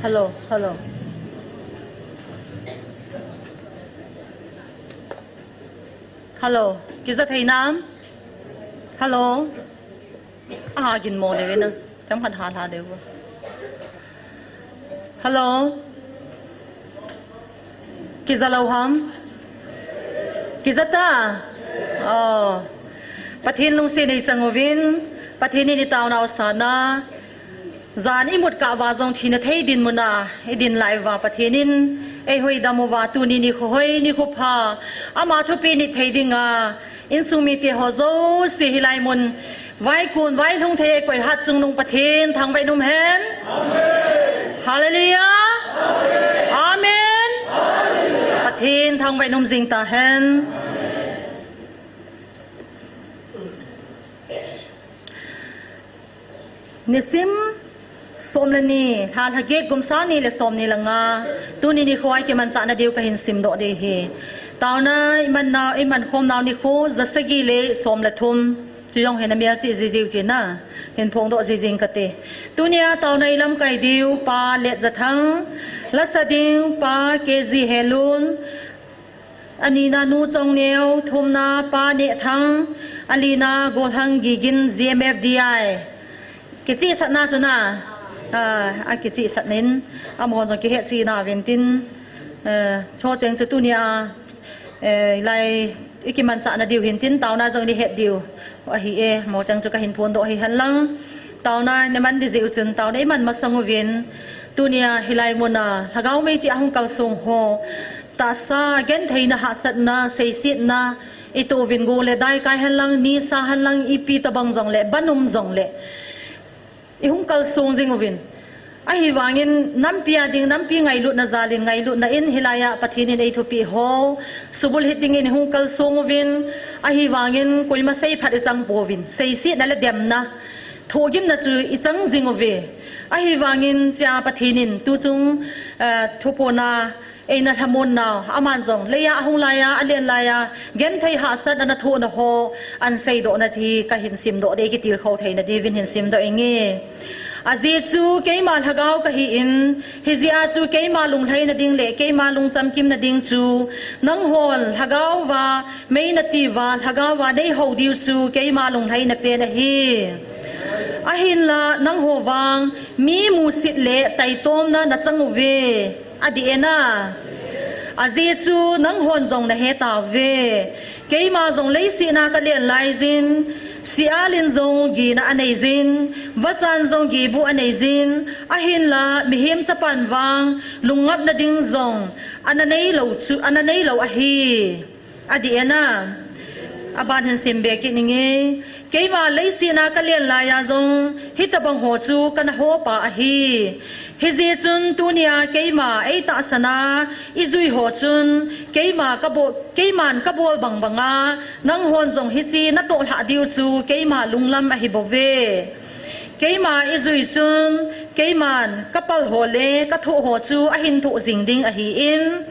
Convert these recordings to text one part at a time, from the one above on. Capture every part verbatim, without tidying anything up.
Hello, hello. Hello, kija thei nam? Hello. Aha, gin mo de na. Tam khat ha la de. Hello. Kija lo ham? Kija ta? Oh. Pathen lungset nei chang uvin, Pathen in i taonau sana. Jan i mut kah uva jong thina thei dinmun a i din lai uva Pathen in ei hoidam uva tuni nikho hoi nikho pha ama thupeh nit thei dinga insung mite ho jouse hilai mun vaikun vailhung thei ei koi hat chungnung Pathen thangvah in um hen. Hallelujah. Amen. Pathen thangvah in um jing ta hen. Nisim som le ni, lha lha get, kum sang ni le som ni le nga, tuni nikho a i kimanchahna diu kahin simdoh ding ahi. Taona i man nau, i man khom nau nikho ja sagi le som le thum. Chu jong hin a mial chih jiji u tina, hin phongdoh jing kate. Tunia taona i lamkai diu, Pa Letjathang, lasa ding, Pa K G Helun, anina Nu Chongneo, thumna Pa Nehthang, alina Golhang Gigin, G M F D I. Kichihsatna chu na, ah, a kichihsatnin, amahon jong kihetchetna uvin tin, eh, chocheng chu tunia, eh, lai i kimanchahna diu hin tin, taona jong i het diu ahi e, mocheng chu kahin phondoh hi henlang. Taona i man ding jeh u chun, taona i man masang uvin, tunia hilai muna, Lhagao mei ti a hung kalsong ho, tahsa, gentheina, hahsatna, seisetna, i toh uvin go le dai kai henlang, nisa henlang, ipi tabang jongle, ban um jongle. I hung kalsong jing uvin. Ahivangin nampi a ding, nampi ngailutna jalin, ngailutna in hilai a Pathen in ei thupeh ho, subulhit dingin i hung kalsong uvin. Ahivangin koima seiphat i chang pouvin. Seisetna le demna, thohgimna chu i chang jing uve. Ahivangin chia Pathen in tuchung, eh, thuphona eina lhamon nau, aman jong, leiya ahung laiya, alen laiya, genthei hahsat ana thohna ho, ahin seidohna chu hi kahin simdoh ding, kitilkhou theina diuvin hin simdoh inge. Ajeh chu keima lhagao kahi in, hijeh a chu keima lunglhaina ding le keima lungchamkimna ding chu, nanghon lhagao va, mei nati uva, lhagao va nei hou diu chu keima lunglhaina pen ahi. Ahinla nangho vang mi musit le taitomna na chang uve. Adih e na. Ajeh chu nanghon jong nahe tauve. Keima jong leiset a kalen laijin, Sial in jong gina anei jin, vachan jong gibu anei jin, ahinla mihem chapan vang lungngapna ding jong ana neilou chu, ana neilou ahi. Adih e na. Aban hin simbe kit inge. Keima leiset a kalen laiya jong, hitabang ho chu kana hopa ahi. Hijeh chun tunia keima eitahsan a, ijui ho chun, keima kabol, keiman kabol bang banga, nanghon jong hiche natoh lhah diu chu, keima lunglam ahi bouve. Keima ijui chun, keiman kapal ho le kathoh ho chu ahin thoh jing ding ahin,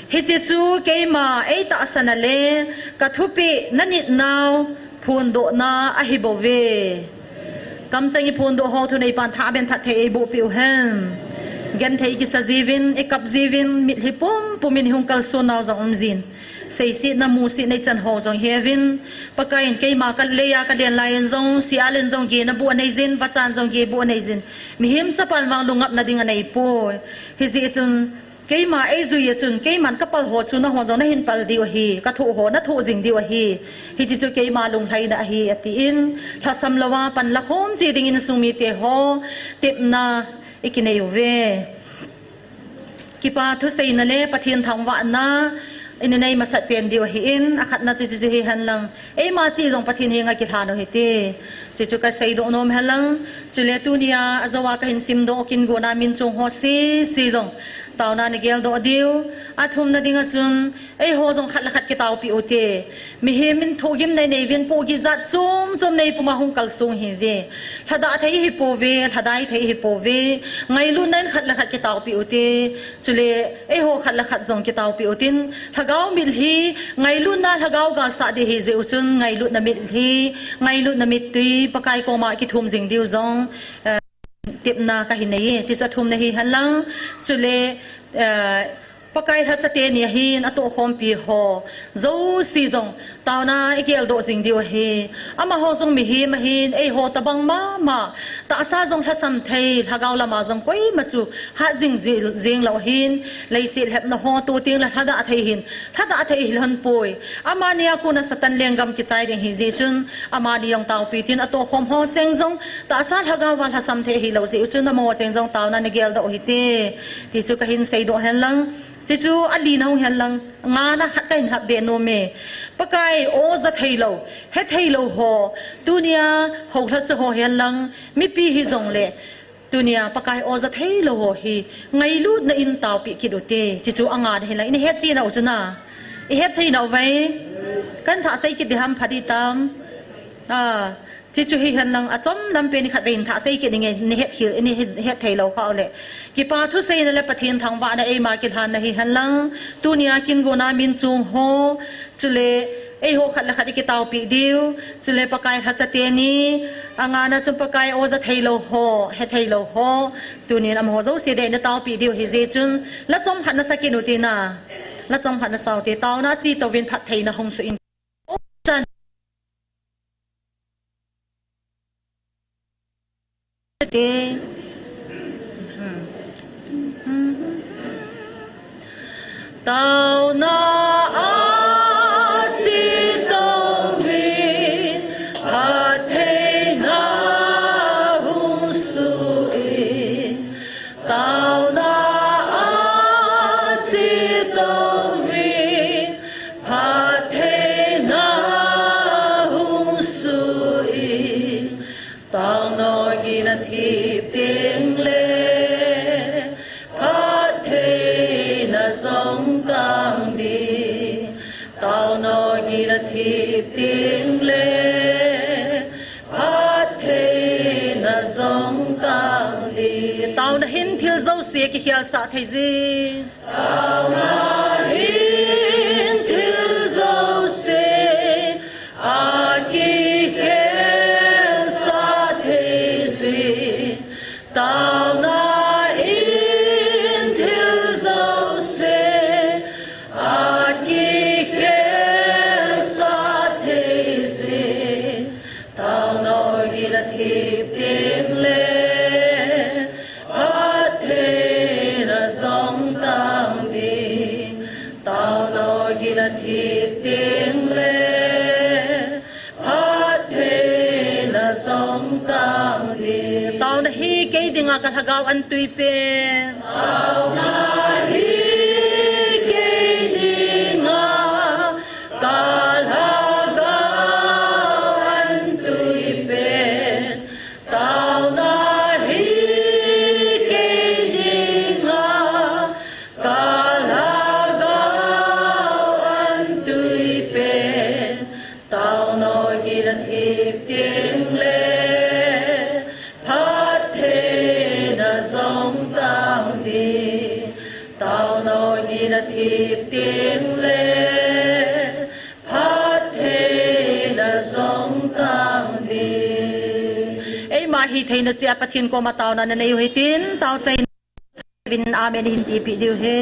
hiche chu keima eitahsan a le kathupeh nanit nau phondohna ahi bouve. Kamcheng i phondoh ho thuneipan thaben phatthei eiboh peh u hen. Genthei kisa jiuvin, i kap jiuvin, mitlhi pumpum in i hung kalson nau jong um jin. Seisetna musetna ichan ho jong heuvin, Pakai in keima ka leiya kalen laiyin jong, Sial in jong ginabu anei jin, vachan jong gibu anei jin. Mihem chapan vang lungngapna ding anei poi. Hijeh chun, keima eijui a chun, keiman kapal ho chu nanghon jong nahin pal diu ahi, kathoh ho nathoh jing diu ahi. Hiche chu keima lunglhaina ahi, atin, lhasam louva panla khom cheh dingin insung mite ho, tepna ikinei uve. Kipa thuseina le Pathen thangvahna, inei masat pen diu ahin, akhatna chu chu hi henlang. Eima cheh jong Pathen henga kilhan u hite. Chuchu kaseidoh nom henlang. Chule tunia, ajouva kahin simdoh kin gona min chung ho sese jong. Taona nageldoh diu. Athumna dinga chun, eiho jong khat le khat kitaopeh u hite. Mihem in thohgimna inei uvin pohgih jat chom chom nei puma hung kalsong ihiuve. Lhadah thei ihi pouve, lhadai thei ihi pouve. Ngailutna in khat le khat kitaopeh u hite. Chule eiho khat le khat jong kitaopeh utin. Lhagao mitlhi, ngailutna lhagao galsat ding ahi jeh u chun, ngailutna mitlhi, ngailutna mittui, Pakai koma kithum jing diu jong, eh, tepna kahin nei e, chuchu athumna hi henlang, chule, eh, Pakai lhacha teni ahin atohkhompi ho jouse jong taona igeldoh jing diu ahi. Amaho jong mihem ahin, eiho tabang mama, tahsa jong lhasam thei, lhagao lama jong koima chu hat jing ji-, jing lou ahin, leiset lhepna ho tu teng le lhadah thei hin, lhadah thei hilhon poi. Amani a kona Satan lenggam kichai ding ahi jeh chun, amani jong taopi tin atohkhom ho cheng jong tahsa lhagao a lhasam thei hilou jeh chun, amaho cheng jong taona nageldoh hite, ti chu kahin seidoh henlang. Chuchu alina hung henlang, ngana khat kahin hap be nom e. Pakai oja theilou, hetheilou ho, tunia houlhacha ho henlang, mipi hijongle, tunia Pakai oja theilou ho hi ngailutna in taopi kit ute, chuchu angana henlang, ina het cheh nau chu na. Ihet thei nau ve. Kahin thah sei kit ding ham, pha ding tam. A, chuchu hi henlang, achom lampen khatvei in thah sei kit ding e, nahet khel, nahet, het theilou kha uleh. Kipa thuseina le Pathen thangvahna eima kilhanna hi henlang, tunia kin gona min chung ho, chule eiho khat le khat ikitaopi diu, chule Pakai lhacha teni, angana chun Pakai oja theilou ho, hetheilou ho, tunin amaho jouse deina taopi diu ahi jeh chun, la chomkhat nasa kit ute na. La chomkhat nasa ute, taona cheh touvin phattheina hung suh in. Chan. Taona a cheh touvin phattheina hung suh in. Taona a cheh touvin phattheina hung suh in. Taona gin athip teng le phattheina jong tang ding. Taona gin athip teng le phattheina jong tang ding. Taona hin thil jouse kikhelsah thei jing. Taona hin thil jouse akikhelsah thei jing. Taona in thil jouse akikhelsah thei jing. Taona gin athip teng le phattheina jong tang ding. Taona gin athip teng le phattheina jong tang ding. Taona hi kei dinga ka lhagao an tui pen. Taona hi kei dinga ka lhagao an tui pen. Taona hi kei dinga ka lhagao an tui pen. Taona gin athip teng le phattheina jong tang ding. Taona gin athip teng le phattheina jong tang ding. Eima hitheina cheh a Pathen koma taona nanei u hitin, tao chai vin amen hin tipeh diu ahi.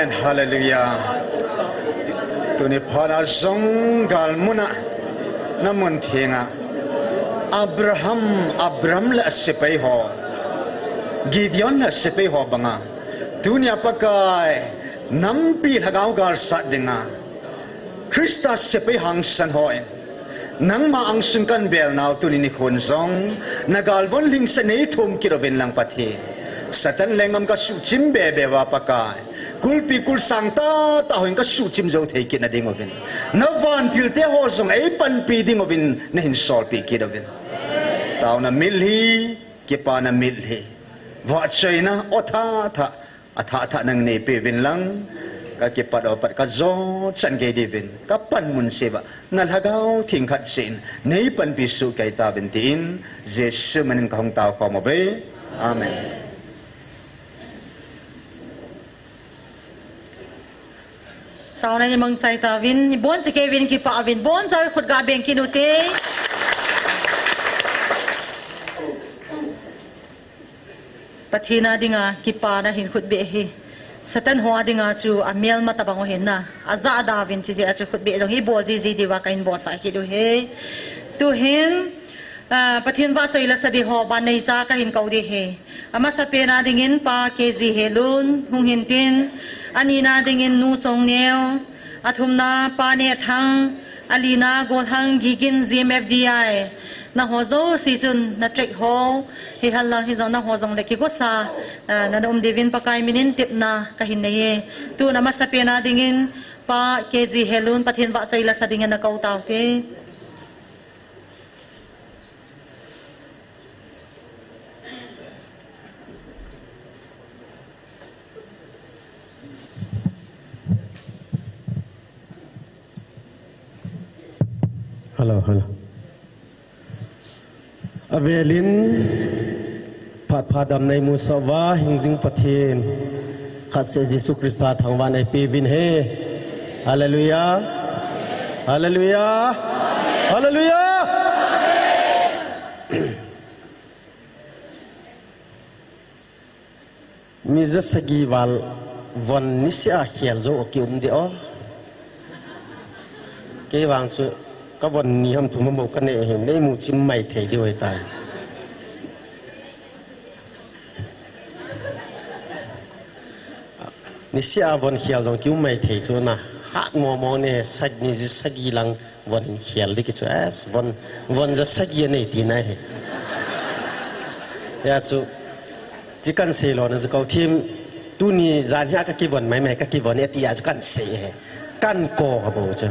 Hallelujah. Tuni phat a jong galmun a, na mun theng a, Abraham, Abraham le asepai ho, Gideon le asepai ho banga, tuni a Pakai, nampi lhagao galsat dinga, Christa sepai hangsan hon, nangma angsung kan bel nau tuni nikhon jong, na galvon lhingset nei thum kit uvin lang Pathen. Satan lenggam ka suhchim bebe uva Pakai. Kulpi kulsang tahtah hon ka suhchim jou thei kit na ding uvin. Na vantil te ho jong ei panpi ding uvin, na hin solpi kit uvin. Taona milhi, kipana milhi. Vahchoina, o thathah. Athathah nang neipe uvin lang, ka kipat o pat ka jo chan gei diuvin, ka panmun seh uva, na lhagao theng khat seh in, nei panpi soh kei tauvin tin, Jesu min in ka hung tao khom uve. Amen. Taona ni mangchai tauvin, bon chekei uvin kipah uvin, bon chau khut ga beng kit ute. Pathen a dinga kipana hin khutbeh hi Satan ho a dinga chu amelma tabang u ahin na, ajah da uvin chijeh a chu khutbeh jong hi bol jiji diuva ka hin bolsah kit u ahi. Tuhin, ah, Pathen vahchoi la sa di ho ban neicha ka hin kou di ahi. Amasapen a dingin Pa K G Helun hung hin tin, anina dingin Nu Chongneo, athumna Pa Nethang, alina Golhang Gigin G M F D I. Nangho jouse chun na track ho, hihen lang hijong nangho jong le kigosa, ah, nana um diuvin Pakai min in tepna ka hin nei e. Tun amasapen a dingin Pa K G Helun Pathen vahchoi la sa dingin na kou taute. Hello, hello. Avelin phat pha damna eimusah uva hingjing Pathen, khatseh Jesu Christa thangvahna eipe uvin ahi. Hallelujah. Hallelujah. Hallelujah. Mi jasagi val von niseh a khel jou a kium ding o. Kei vang chu ka von ni ham thum ham bou ka nei ahin, nei muchim mai thei diu ahitai. Niseh a von khel jong kium mai thei chu na. Hat mo mo ne sagi, ni jasagi lang von hin khel ding kichu. Es, von, von jasagi anei tina ahi. Hijeh chun, chi kan sei lona chu kou thim, tuni jan hi a ka kivon mai mai ka kivon e tia chu kan sei e. Kan ko ka bou chu.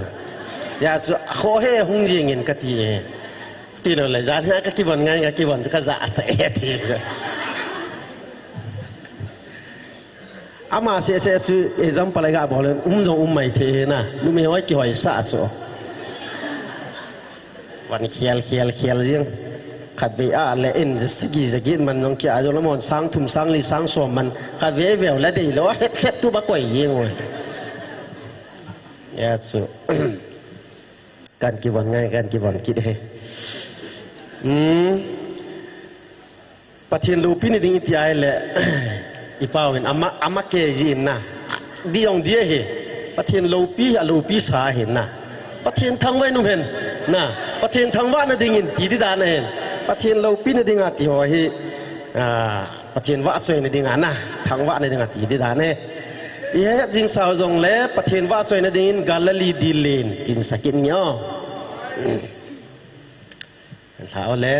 Hijeh chun, kho he hung jingin ka ti e. Tilou le, jan hi a ka kivon ngai ka kivon chu ka ja a cha e ti. Ama seh seh chu example a ga bol le, um jong um mai thei ahi na, numei ho kihoisah chu. Von khel, khel, khel jing. Khatvei a le in, jasagi, jaget man jong kia, jong le mon sang thum, sang li, sang som man. Khatvei veu le deilou, het het tu ba koi jing oi. Hijeh chun. Kan kivon ngai, kan kivon kit e. Hmm. Pathen loupi na ding iti ahile, i pau hin ama, ama ke ji in na. Di jong di ahi. Pathen loupi, aloupi sa ahi na. Pathen thangvah in um hen na. Pathen thangvah na dingin ti di dan ahin. Pathen loupi na ding ati ho hi, ah, Pathen vahchoi na ding a na. Thangvah na ding ati di dan ahi. I het jing sau jong le, Pathen vahchoi na dingin Galilee dil len, tin sakit nge o. Lha o le.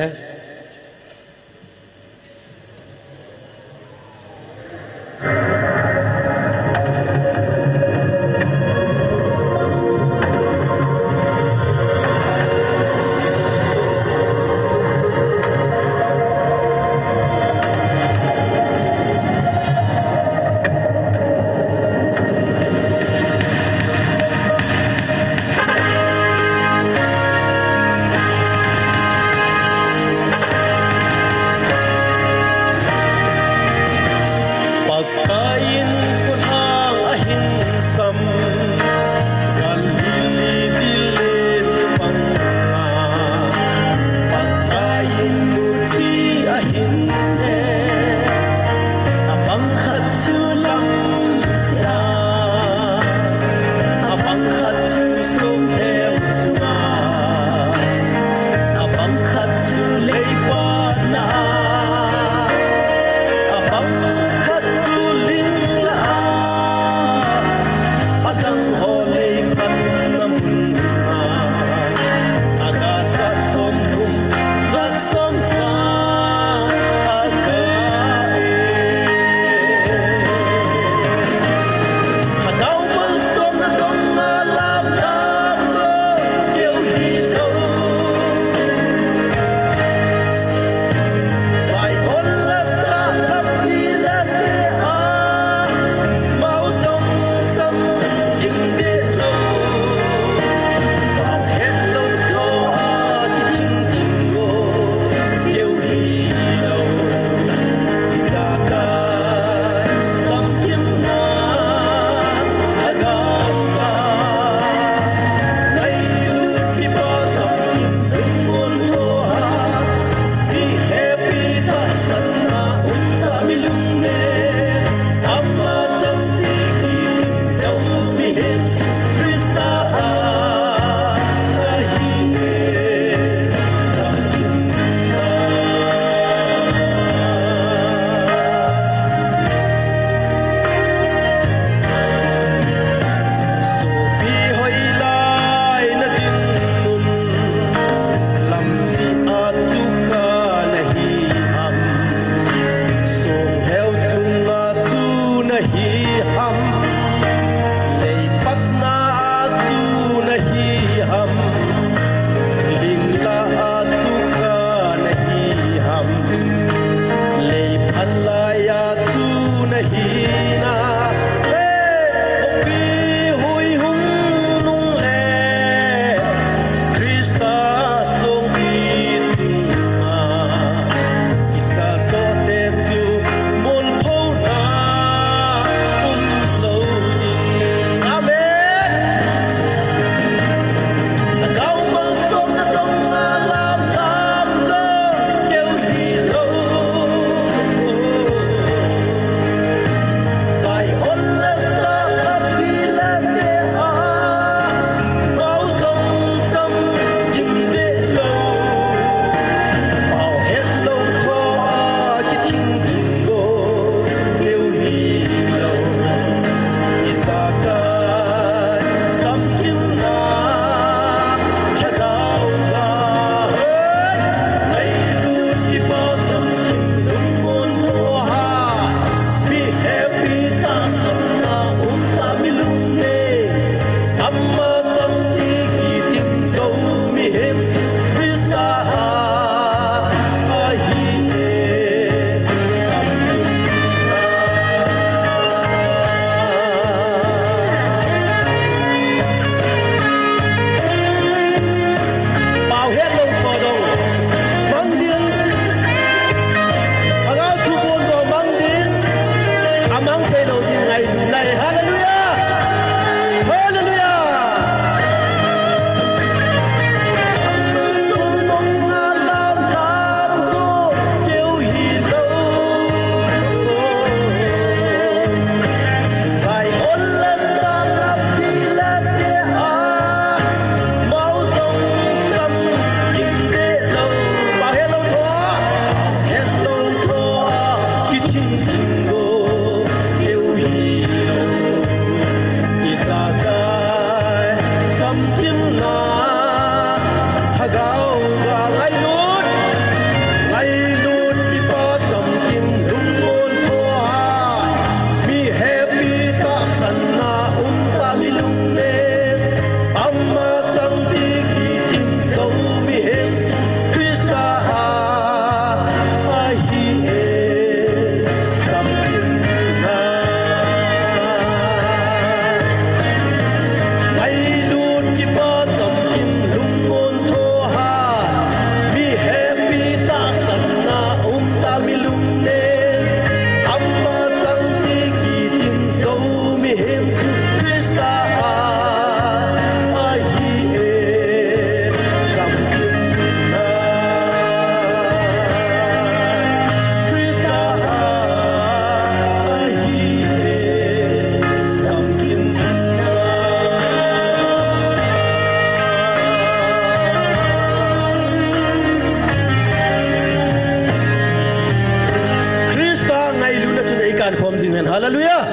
Hallelujah.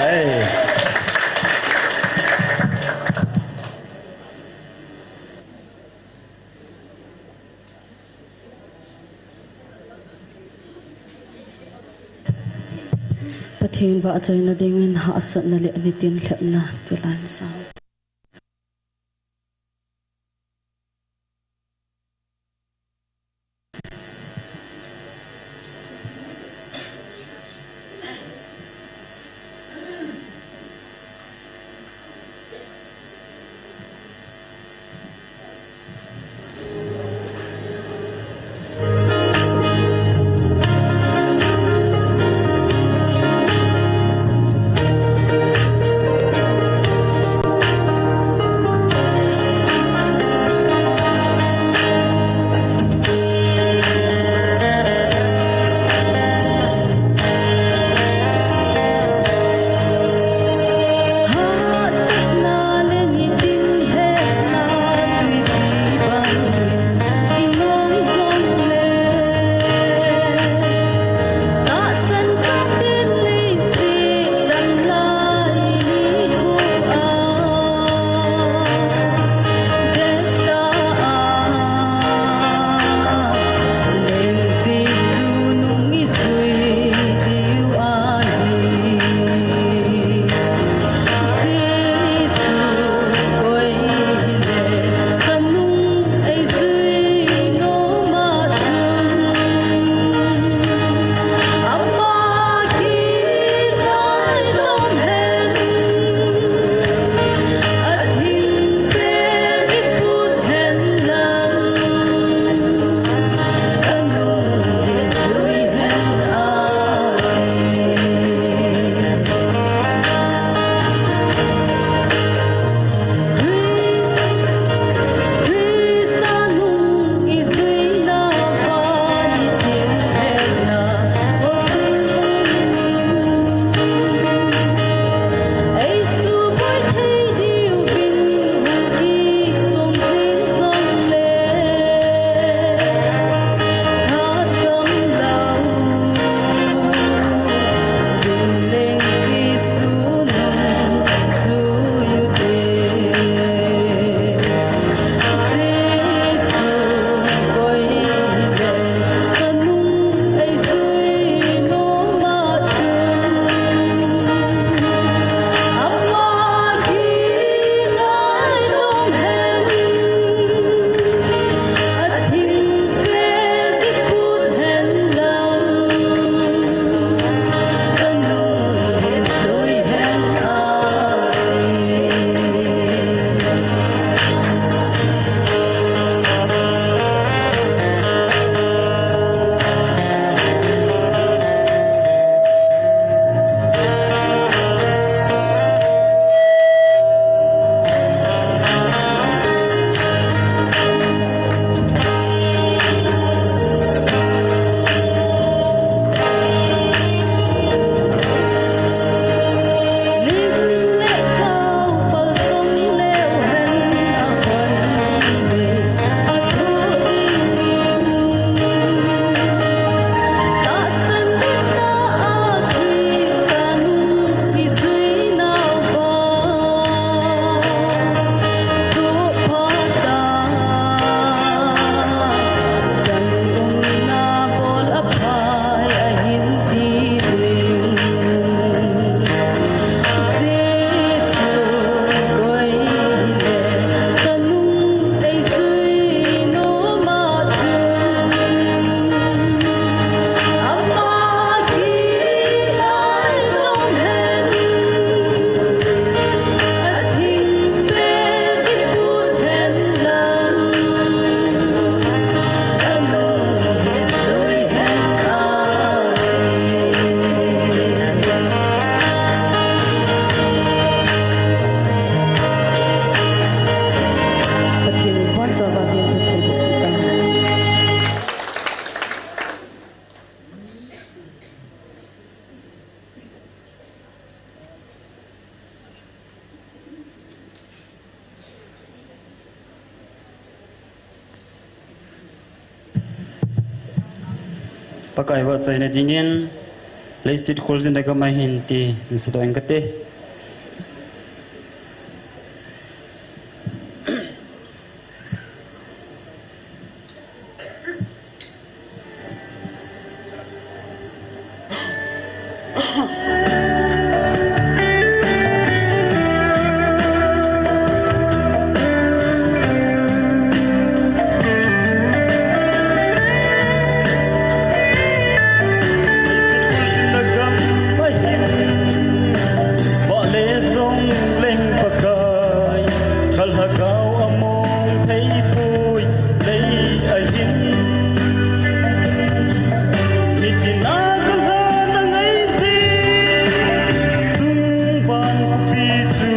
Ai. Pathen vahchoina dingin hahsatna le nitin lhepna ti lai in sang. Pakai vahchoina dingin Leiset kholjin a gam ahin ti, in seidoh inge kati. Leiset kholjin a gam ahin, vale jong leng Pakai, ka lhagao among thei poi, lei ahin. Mitin a ka lhan angai jeh, chung van khopi chu.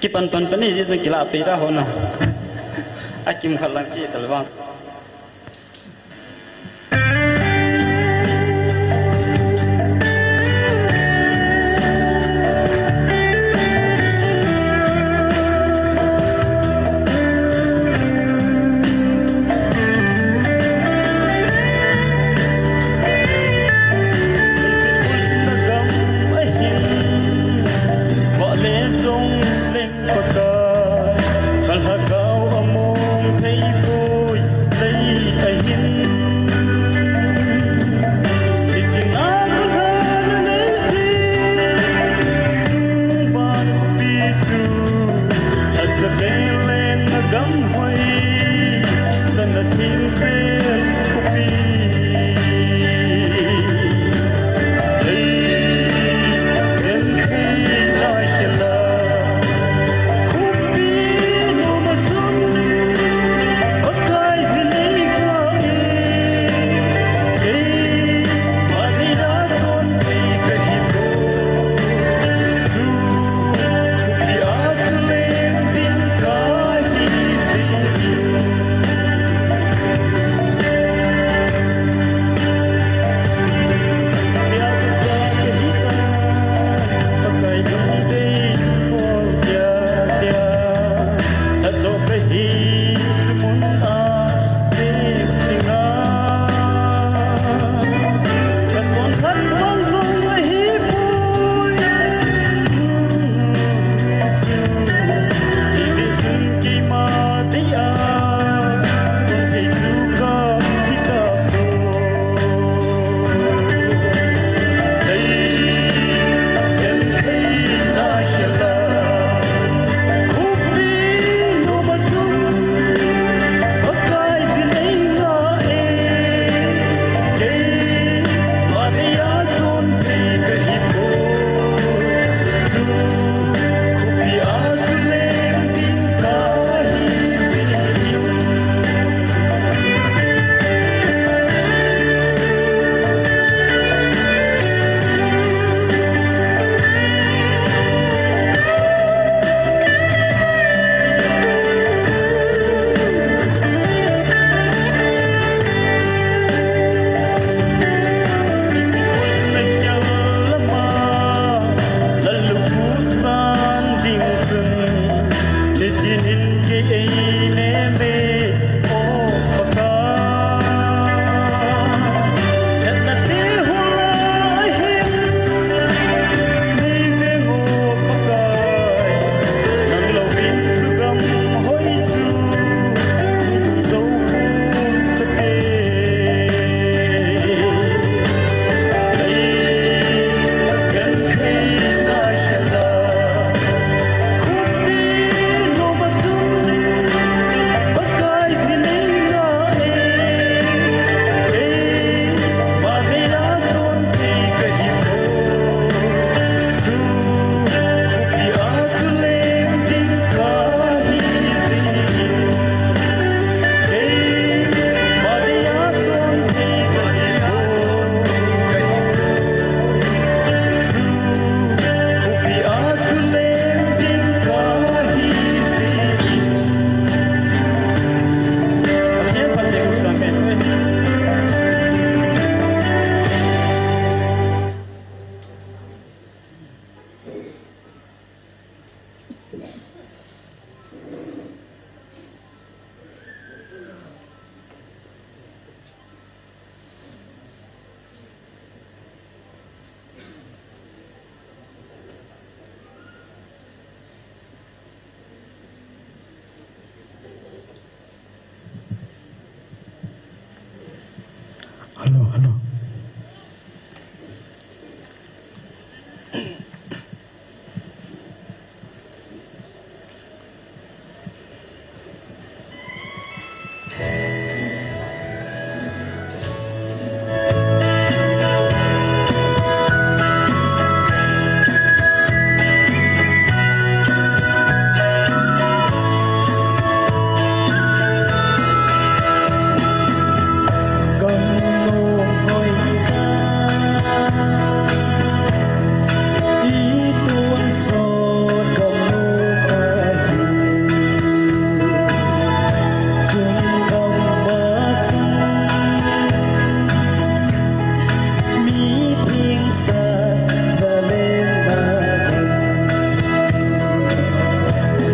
Kipan pan pan ni jeh chun kilah pei ta ho na. Akimkhat lang chi tal vang. Leiset kholjin a gam ahin, vale jong leng Pakai, ka lhagao among thei poi,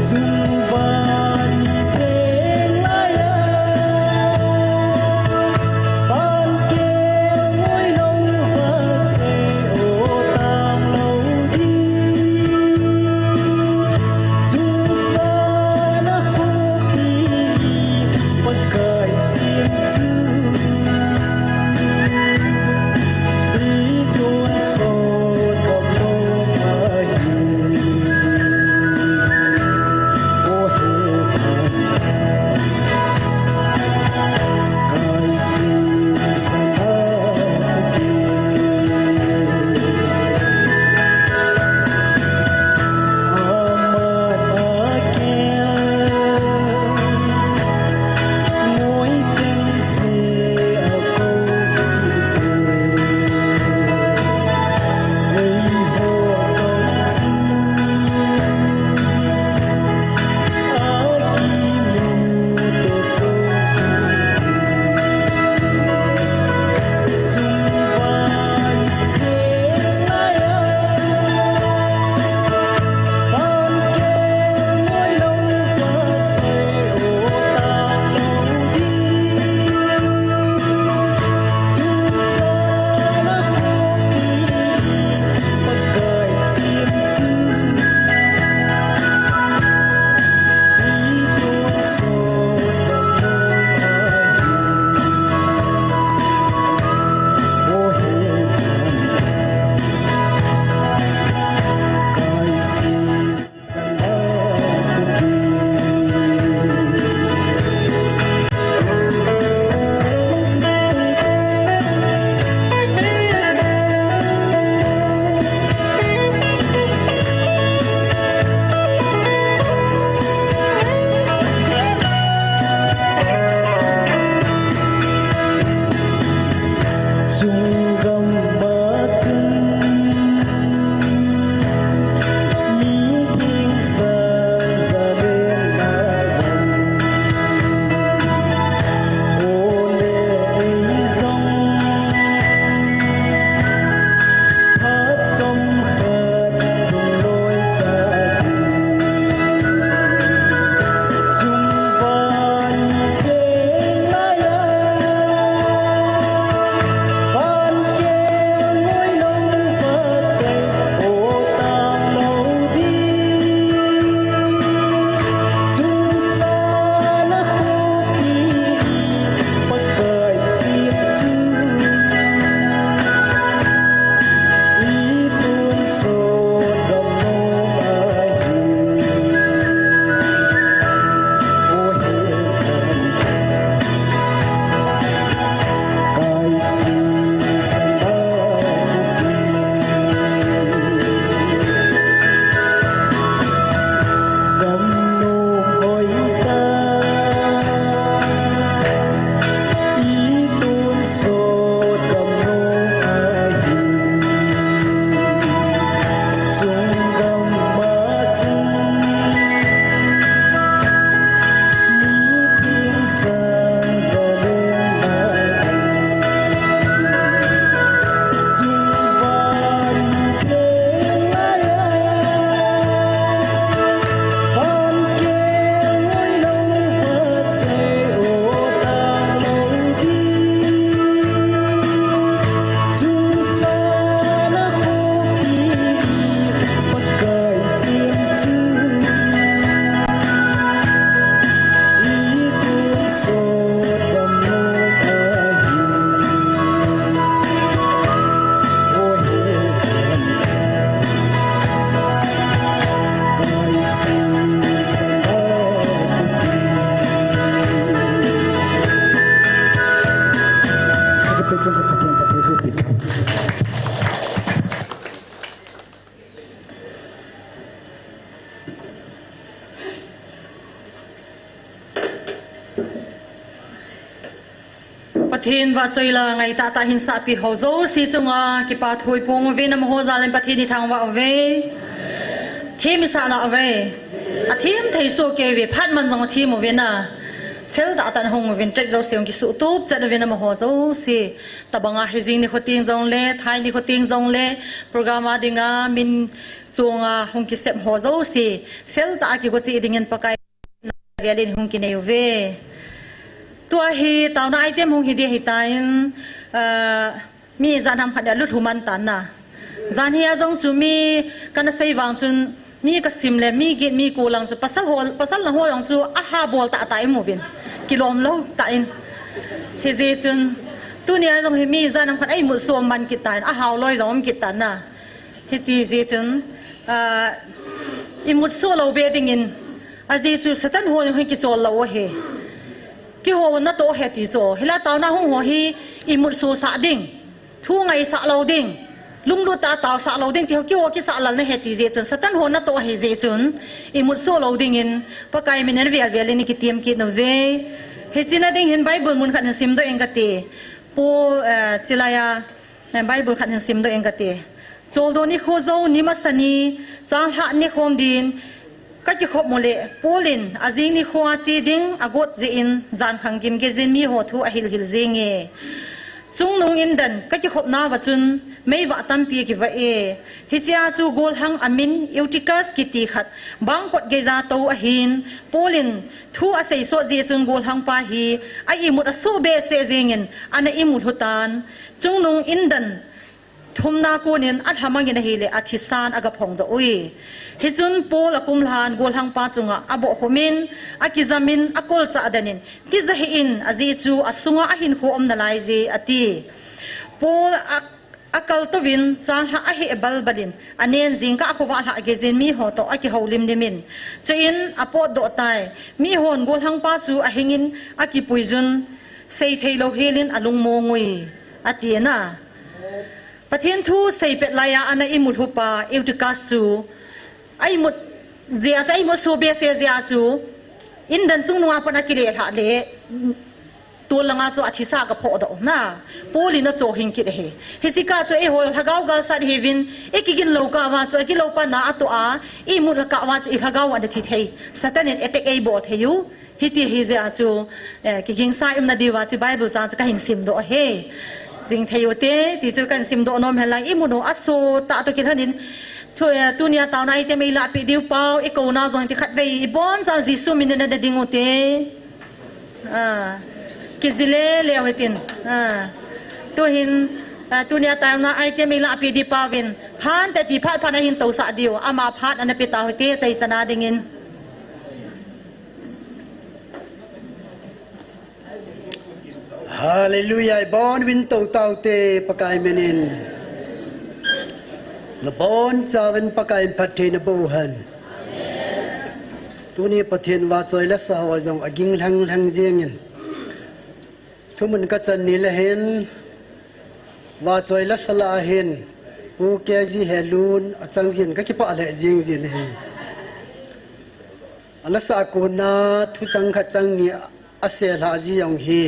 Sumvani teng laiya, pan keu ngoi lou va choi o tang lou di. Sumsana khopi Pakai sim chu i tun sot bom lou ahi. Chung gam ma chun mi ding sang za le na gam. O le ei zong phat chom khat lung loi ta ding. Sumvani teng laiya, pan keu ngoi lou va choi o tang lou di. Sumsana khopi Pakai sim chu i tun sot bom lou ahi. O he kan kai sim sanga khopi. Gamnom hoitah i tun sot gamnom ahi. Chung gam ma chun mi ding sang za le na gam. Sumvani teng laiya, pan keu ngoi lou va choi o tang lou di. Sumsana khopi Pakai sim chu i tun sot bom lou ahi. O he kan kai sim sanga khopi. Ka pe chen cha Pathen, Pathen khopi. Pathen vahchoi la ngaitah tah hinsahpi ho jouse chunga kipathu i pong uve, nangho jal in Pathen ithangvah uve. Them isah lah uve. Athem thei soh kei uve, phat man jong athem uve na. Fel tah tah in hung uvin, track jouse hung kisuhtup chet uvin amaho jouse. Tabanga hi jing nikho teng jongle, thai nikho teng jongle, program a dinga min chunga hung kisem ho jouse. Fel tah a kigo cheh dingin Pakai velin hung kinei uve. Tua hi taona item hung hi dia hitan, ah, mi jan ham khat a lut human tan na. Jan hia jong chu mi kana sei vang chun mi kasim le mi git mi ko lang chu pasal ho, pasal lang ho jong chu aha bol tah tah imuvin. Kilom lou tah in. Hijeh chun tunia jong hi mi jan ham khat a imut so man kit tan, ahao loi jong um kit tan na. Hiche jeh chun, ah, imut so lou be dingin, ajeh chu Satan ho jong hi kichol lou ahi. Kihou natoh ahi ti chu. Hilai taona hung ho hi imut so sah ding, thu ngaisah lou ding, lunglut tah a taosah lou ding, ti ho kihou kisah lal na ahi ti jeh chun, Satan ho natoh ahi jeh chun, imut so lou dingin, Pakai min in vel vel in i kitem kit uve. Hiche na ding hin Bible mun khat hin simdoh ing kate. Paul, eh, chilai a, eh, Bible khat hin simdoh ing kate. Choldo nikho jou ni masa ni, changlhah nekhom din, kakikhop mu le, Paul in ajing nikho a che ding agot jeh in, jankhang gimgei jin mi ho thu ahil hil jenge. Chungnung indan kakikhop nauva chun, meivah tampi akivah e. Hichea chu golhang amin Eutychus kiti khat, bangkot geija tou ahin, Paul in thu asei sot jeh chun golhang pa hi, a imut aso behseh jengin, ana imut lhu tan. Chungnung indan thumna konin alhamang in ahile athisan agaphong doh ui. Hichun Paul akum lhan golhang pa chunga abohkhum in, akijam in, akolchah den in, tija hih in, ajeh chu asunga ahinkho um nalai je ati. Paul a, akal touvin changlhah aheh balbal in, anen jingkah a khovah lhah gei jin mi ho toh akihoulim lim in. Chuin apotdoh tai. Mi hon golhang pa chu ahing in akipui jun, seithei lou hel in alungmong ui, ati na. Pathen thu seipet laiya ana imut lhu pa Eutychus chu, a imut jeh a chu, a imut so behseh jeh a chu, indan chungnung a pat akile lhah le, tol langa chu athisa agaphoh doh na. Paul in achohing kit ahi. Hiche kah chu eiho lhagao galsat ihiuvin, ikigin lou kah uva chu, igin lou pa na atoh a, imut kah uva chu ilhagao ana thi thei. Satan in attack eibol thei u. Hiti hi jeh a chu, eh, kigingsa i umna diuva chu Bible chang chu kahin simdoh ahi. Jing thei u te, ti chu kahin simdoh nom hen lang, imut u aso tah toh kilhon in, thu, eh, tunia taona item eilahpeh diu pau, ikou nau jong ti khatvei, iboncha Jesu min in nading u te. Ah, kiji lele u hitin. Ah, tuhin, ah, tunia taona item eilahpeh diu pauvin, phat tah ti phat phat ahin tousah diu, ama phat ana pe tau hite, chaichana dingin. Hallelujah, ibonuvin tou taute Pakai min in. Nabonchauvin Pakai in phatthei naboh hen. Tuni Pathen vahchoi lasa ho jong aging lhanglhang jengin. Thumun kachan ni le hin, vahchoi lasa lah a hin, Pu K G Helun achang jin kakipah lheh jing jin ahi. Alasa a kona thuchang khat chang ni asei lhah ji jong hi.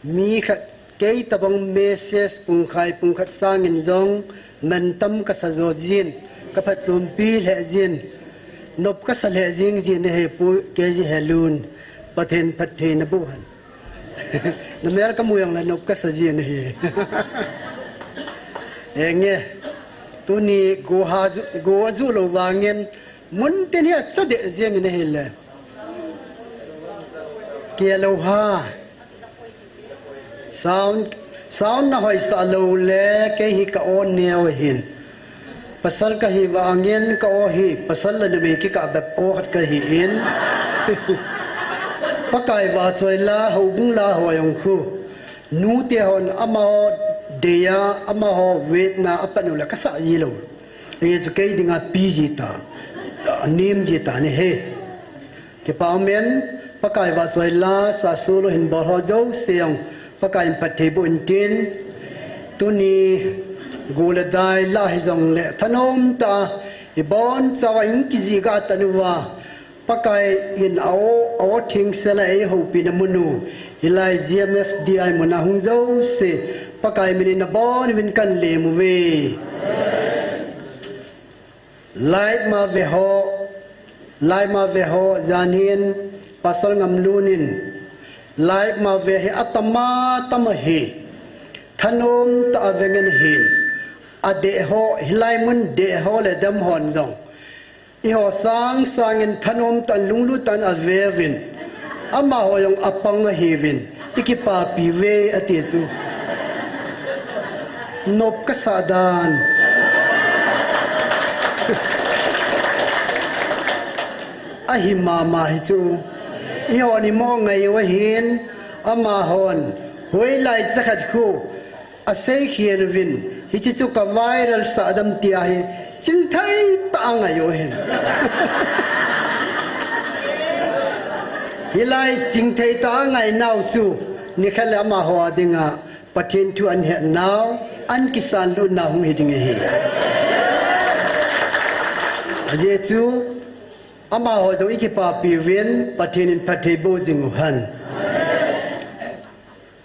Mi khat kei tabang message pungkhai pungkhat sangin jong mantam kasa jo jin, kaphatchompi lheh jin, nop kasa lheh jing jin ahi Pu K G Helun, Pathen phatthei naboh hen. Namel kamu jong le nop kasa jin ahi. Enge, tuni go ha ju, go aju lou vangin, mun tin hi acha deh jengin ahile. Kia lou ha. Sound, sound nahoisah lou le, kei hi ka-aw neo ahin. Pasal kahi vangin ka-aw hi, pasal le numei kikah bep aw khat kahin. Pakai vahchoi la, houbung la ho jong khu. Nute hon amaho deiya, amaho vetna apan u le kasah ji lou. Hichu kei dinga pi ji ta, nem ji ta ahi. Kipa umin, Pakai vahchoi la, sa solo hin bol ho jouse jong, Pakai in phatthei boh intin, tuni go le dai la hijongle thanom tah a, ibonchauva in kijih gah tah uva, Pakai in a-aw, a-aw thengsel a eihoupina mun u, hilai G M S D I mun a hung jouse, Pakai min in nabonuvin kan lem uve. Live ma ve ho, live ma ve ho, jan hin, Pastor Ngamlun in, lai ma ve hi atama tama hi, thanom tah a ve ngen hin, adeh ho, hilai mun deh ho le dem hon jong, eiho sang sangin thanom tah in lunglut tah in ave uvin, amaho jong apang ahiuvin, ikipapi uve ati chu. Nop kasah dan. Ahi mama hi chu. Eihon imo ngai uva hin, amahon hoilai chakhat khu asei khel uvin, hiche chu ka viral sah dam tia hi chingthei tah a ngai uva hin. Hilai chingthei tah a ngai nau chu nikhat le amaho a dinga Pathen thu an het nau, an kisan lut nau hung hi ding ahi. Ajeh chu amaho jong ikipapi uvin, Pathen in phatthei boh jing uhen.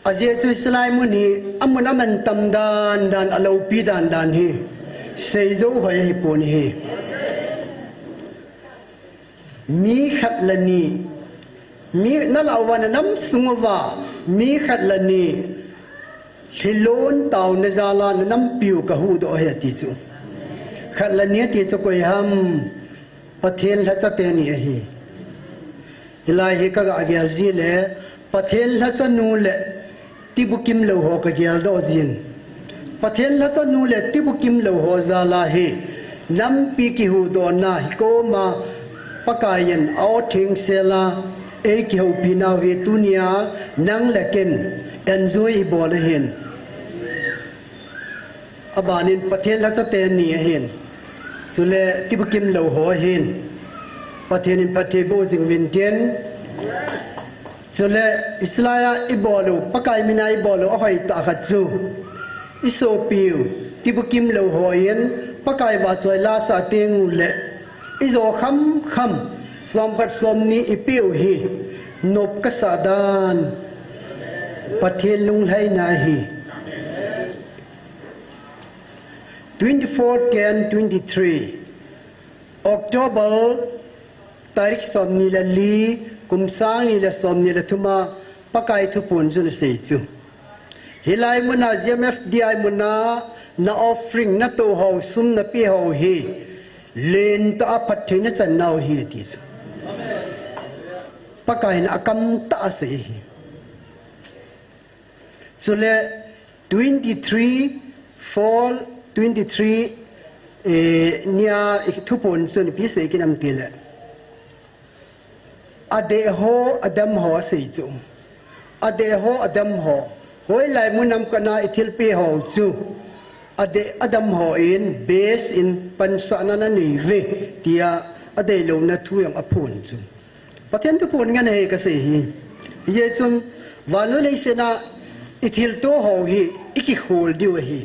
Ajeh chu hiche lai mun hi amun aman tam dan dan, aloupi dan dan hi seijou hoi ahipon ahi. Mi khat le ni, mi nalah uva nanam sung uva mi khat le ni lhilon taona jal a nanampiu kahuhdoh ahi ati chu. Khat le ni ati chu koi ham? Pathen lhacha teni ahi. Hilai hi kagah gel ji le Pathen lhacha nu le tibukim lou ho kageldoh jin. Pathen lhacha nu le tibukim lou ho jal a hi nampi kihuhdohna hi koma Pakaiyin a-o thengsel a eikihoupi nau hi tunia nang le ken enjoy ibol ahin. Abanin Pathen lhacha teni ahin. Chule tibukim lou ho ahin. Pathen in phatthei boh jing uvin tin. Chule hiche lai a ibol u, Pakai mina ibol u ahoi tah khat chu, isopiu tibukim lou hon Pakai vahchoi la sah teng ule ijo khamkham, somkhat somni ipeh u hi nop kasah dan, Pathen lunglhaina ahi. Twenty-four ten twenty-three, October tarik somni le li, kum sang ni le somni le thum a Pakai thuphon chun asei chu. Hilai muna G M F D I muna na offering, na tou ho, sum napeh ho hi lentah a phattheina chan nau ahi ati chu. Pakaiyin akam tah a asei ahi. Chule twenty-three four twenty-three, eh, nia thuphon chun ipi asei kit em tile, adeh ho, adam ho asei chu. Adeh ho, adam ho. Hoilai mun ham khat a ithilpeh ho chu adeh adam hon base in pansahna nanei uve tia adeilouna thu jong aphon chu. Pathen thuphon ngen ahi kasei hi. Hijeh chun vannoi leiset a ithilto ho hi ikikhol diu ahi.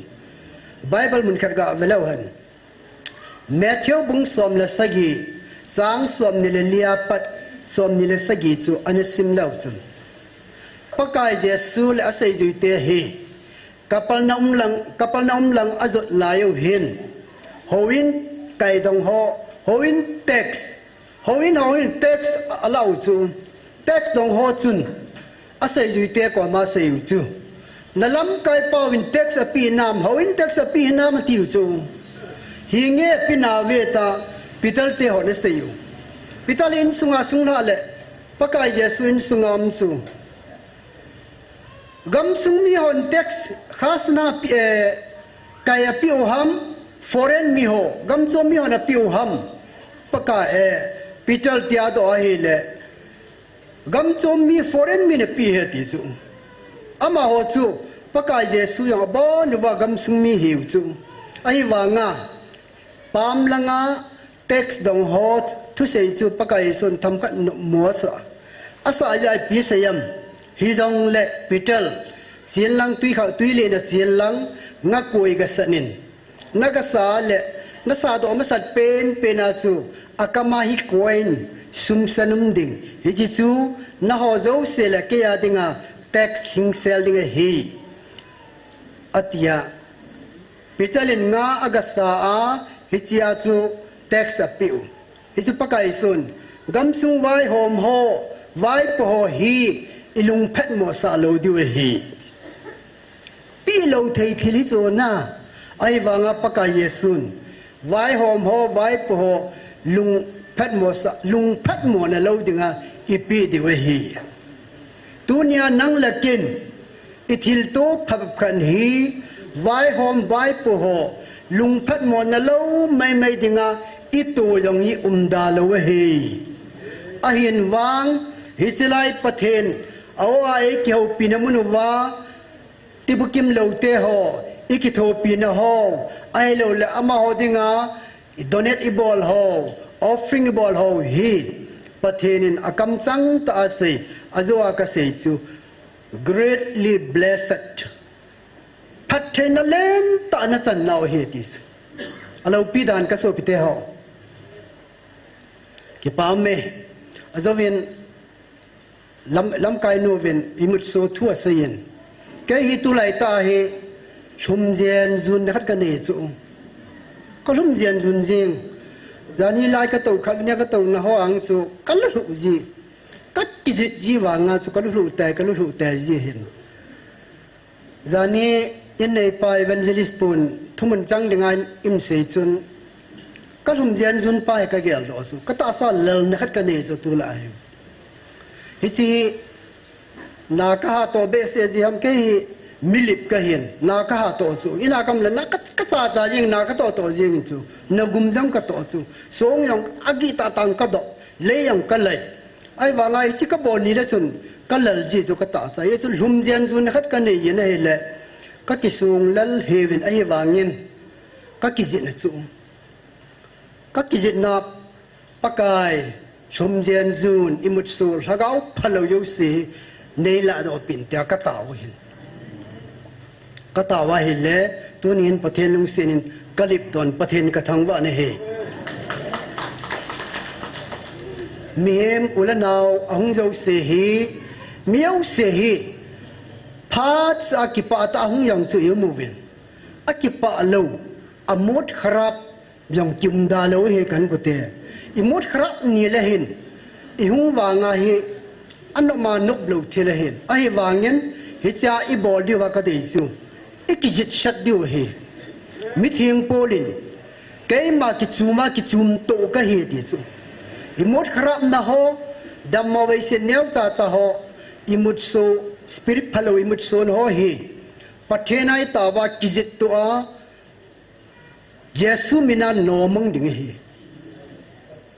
Bible mun khat gah veleu hen. Matthew bung som le sagi, chang somni le li a pat somni le sagi chu ana sim leu chun, Pakai Jesu le aseijuite hi Kapernaum lang, Kapernaum lang ajot lai u hin, houin kai dong ho, houin tax, houin, houin tax alah u chu, tax dong ho chun aseijuite koma asei u chu, na lamkai pauvin tax apeh nam, houin tax apeh hinam ati u chu. Hinge pe nauve tia Peter te hon asei u. Peter insunga sunglhah le Pakai Jesu insunga um chu, gamsung mihon tax, khasna pi-, eh, kai apeh u ham, foreign mi ho, gamchom mihon apeh u ham? Pakai, eh, Peter tia adoh ahile, gamchom mi, foreign min apeh ahi ati chu. Amaho chu Pakai Jesu jong abon uva gamsung mi ahiu chu. Ahivanga pam langa tax dong ho thusei chu Pakai Jesun themkhat nopmo asah. Asah jeh a ipi asei em? Hijongle Peter, chen lang twi kha, twi len a chen lang, nga koi gasan in. Na gasa le, na sadoh masat penpen a chu, akam a hi coin, sum san um ding. Hiche chu, nangho jouse le kei a dinga tax lhingsel ding ahi, atia. Peter in nga agasa a, hichea chu tax apeh u. Hichu Pakai Jesun, gamsung vaihom ho, Vaipo ho hi ilungphatmo sah lou diu ahi. Peh lou thei thil hi chu na. Ahivanga Pakai Jesun vaihom ho, vaipo ho lungphatmo sah, lungphatmo na lou dinga ipeh diu ahi. Tunia nang le ken ithilto phabep khat hi vaihom vaipo ho lungphatmo na lou maimai dinga ito jong hi umda lou ahi. Ahin vang, hiche lai Pathen a-o a eikihoupi na mun uva, tibukim loute ho, ikithopina ho, ahilouleh amaho dinga donate ibol ho, offering ibol ho hi Pathen in akamchang tah a asei, ajo a kasei chu, greatly blessed. Phattheina lentah nachan nau ahi ti chu. Aloupi dan kasopite ho. Kipah e. Ajouvin lam, lamkai nu vin imutso thu aseiyin. Kei hi tulai tah hi lhum jen jun khat kanei chu. Kalhum jen jun jing. Jani lai katou khat nia katouna ho ang chu kalulhu ji. Kakijih ji vanga chu kalulhu tai, kalulhu tai ji hin. Jani in neipa evangelist pun thumun chang dinga in sei chun, kalhum jen jun pa hi kageldoh chu, katahsa lelna khat kanei chu tulai hi. Hiche na kaha toh behseh ji ham, kei hi milip kahin, na kaha toh chu. Ina kam le na ka, kacha cha jing, na katoh toh jing chu. Nagum jong katoh chu. Song jong agih tah tah in kadoh, lei jong kalei. Ahivanga hiche kabol ni le chun kalel ji chu katahsa. Hichun lhum jen jun khat kanei in ahile, kakisong lel hih in ahivangin kakijihna chu. Kakijihna Pakai, lhum jen jun, imutso lhagao phalou jouse hi neilah doh peh in tia katao ahin. Katao ahile, tunin Pathen lungset in kalip doh in Pathen kathangvah in ahi. Mihem u le nao ahung jouse hi, mi jouse hi, phat a kipah tah a hung jong chu i um uvin. Akipah lou, a mood kharab jong kiumda lou ahi kan kote. I mood kharab ni le hin, i hung vanga hi, anop ma nop lou thil ahin. Ahivangin, hichea i bol diuva kadei chu, i kijihsah diu ahi. Mitheng pol in, keima kichum a kichum toh kahi ti chu. I mood kharab na ho, dammo veise neo cha cha ho, imutso, spirit phalou imutso na ho hi, Pathen a i taova kijih tua, Jesu mina nomang ding ahi.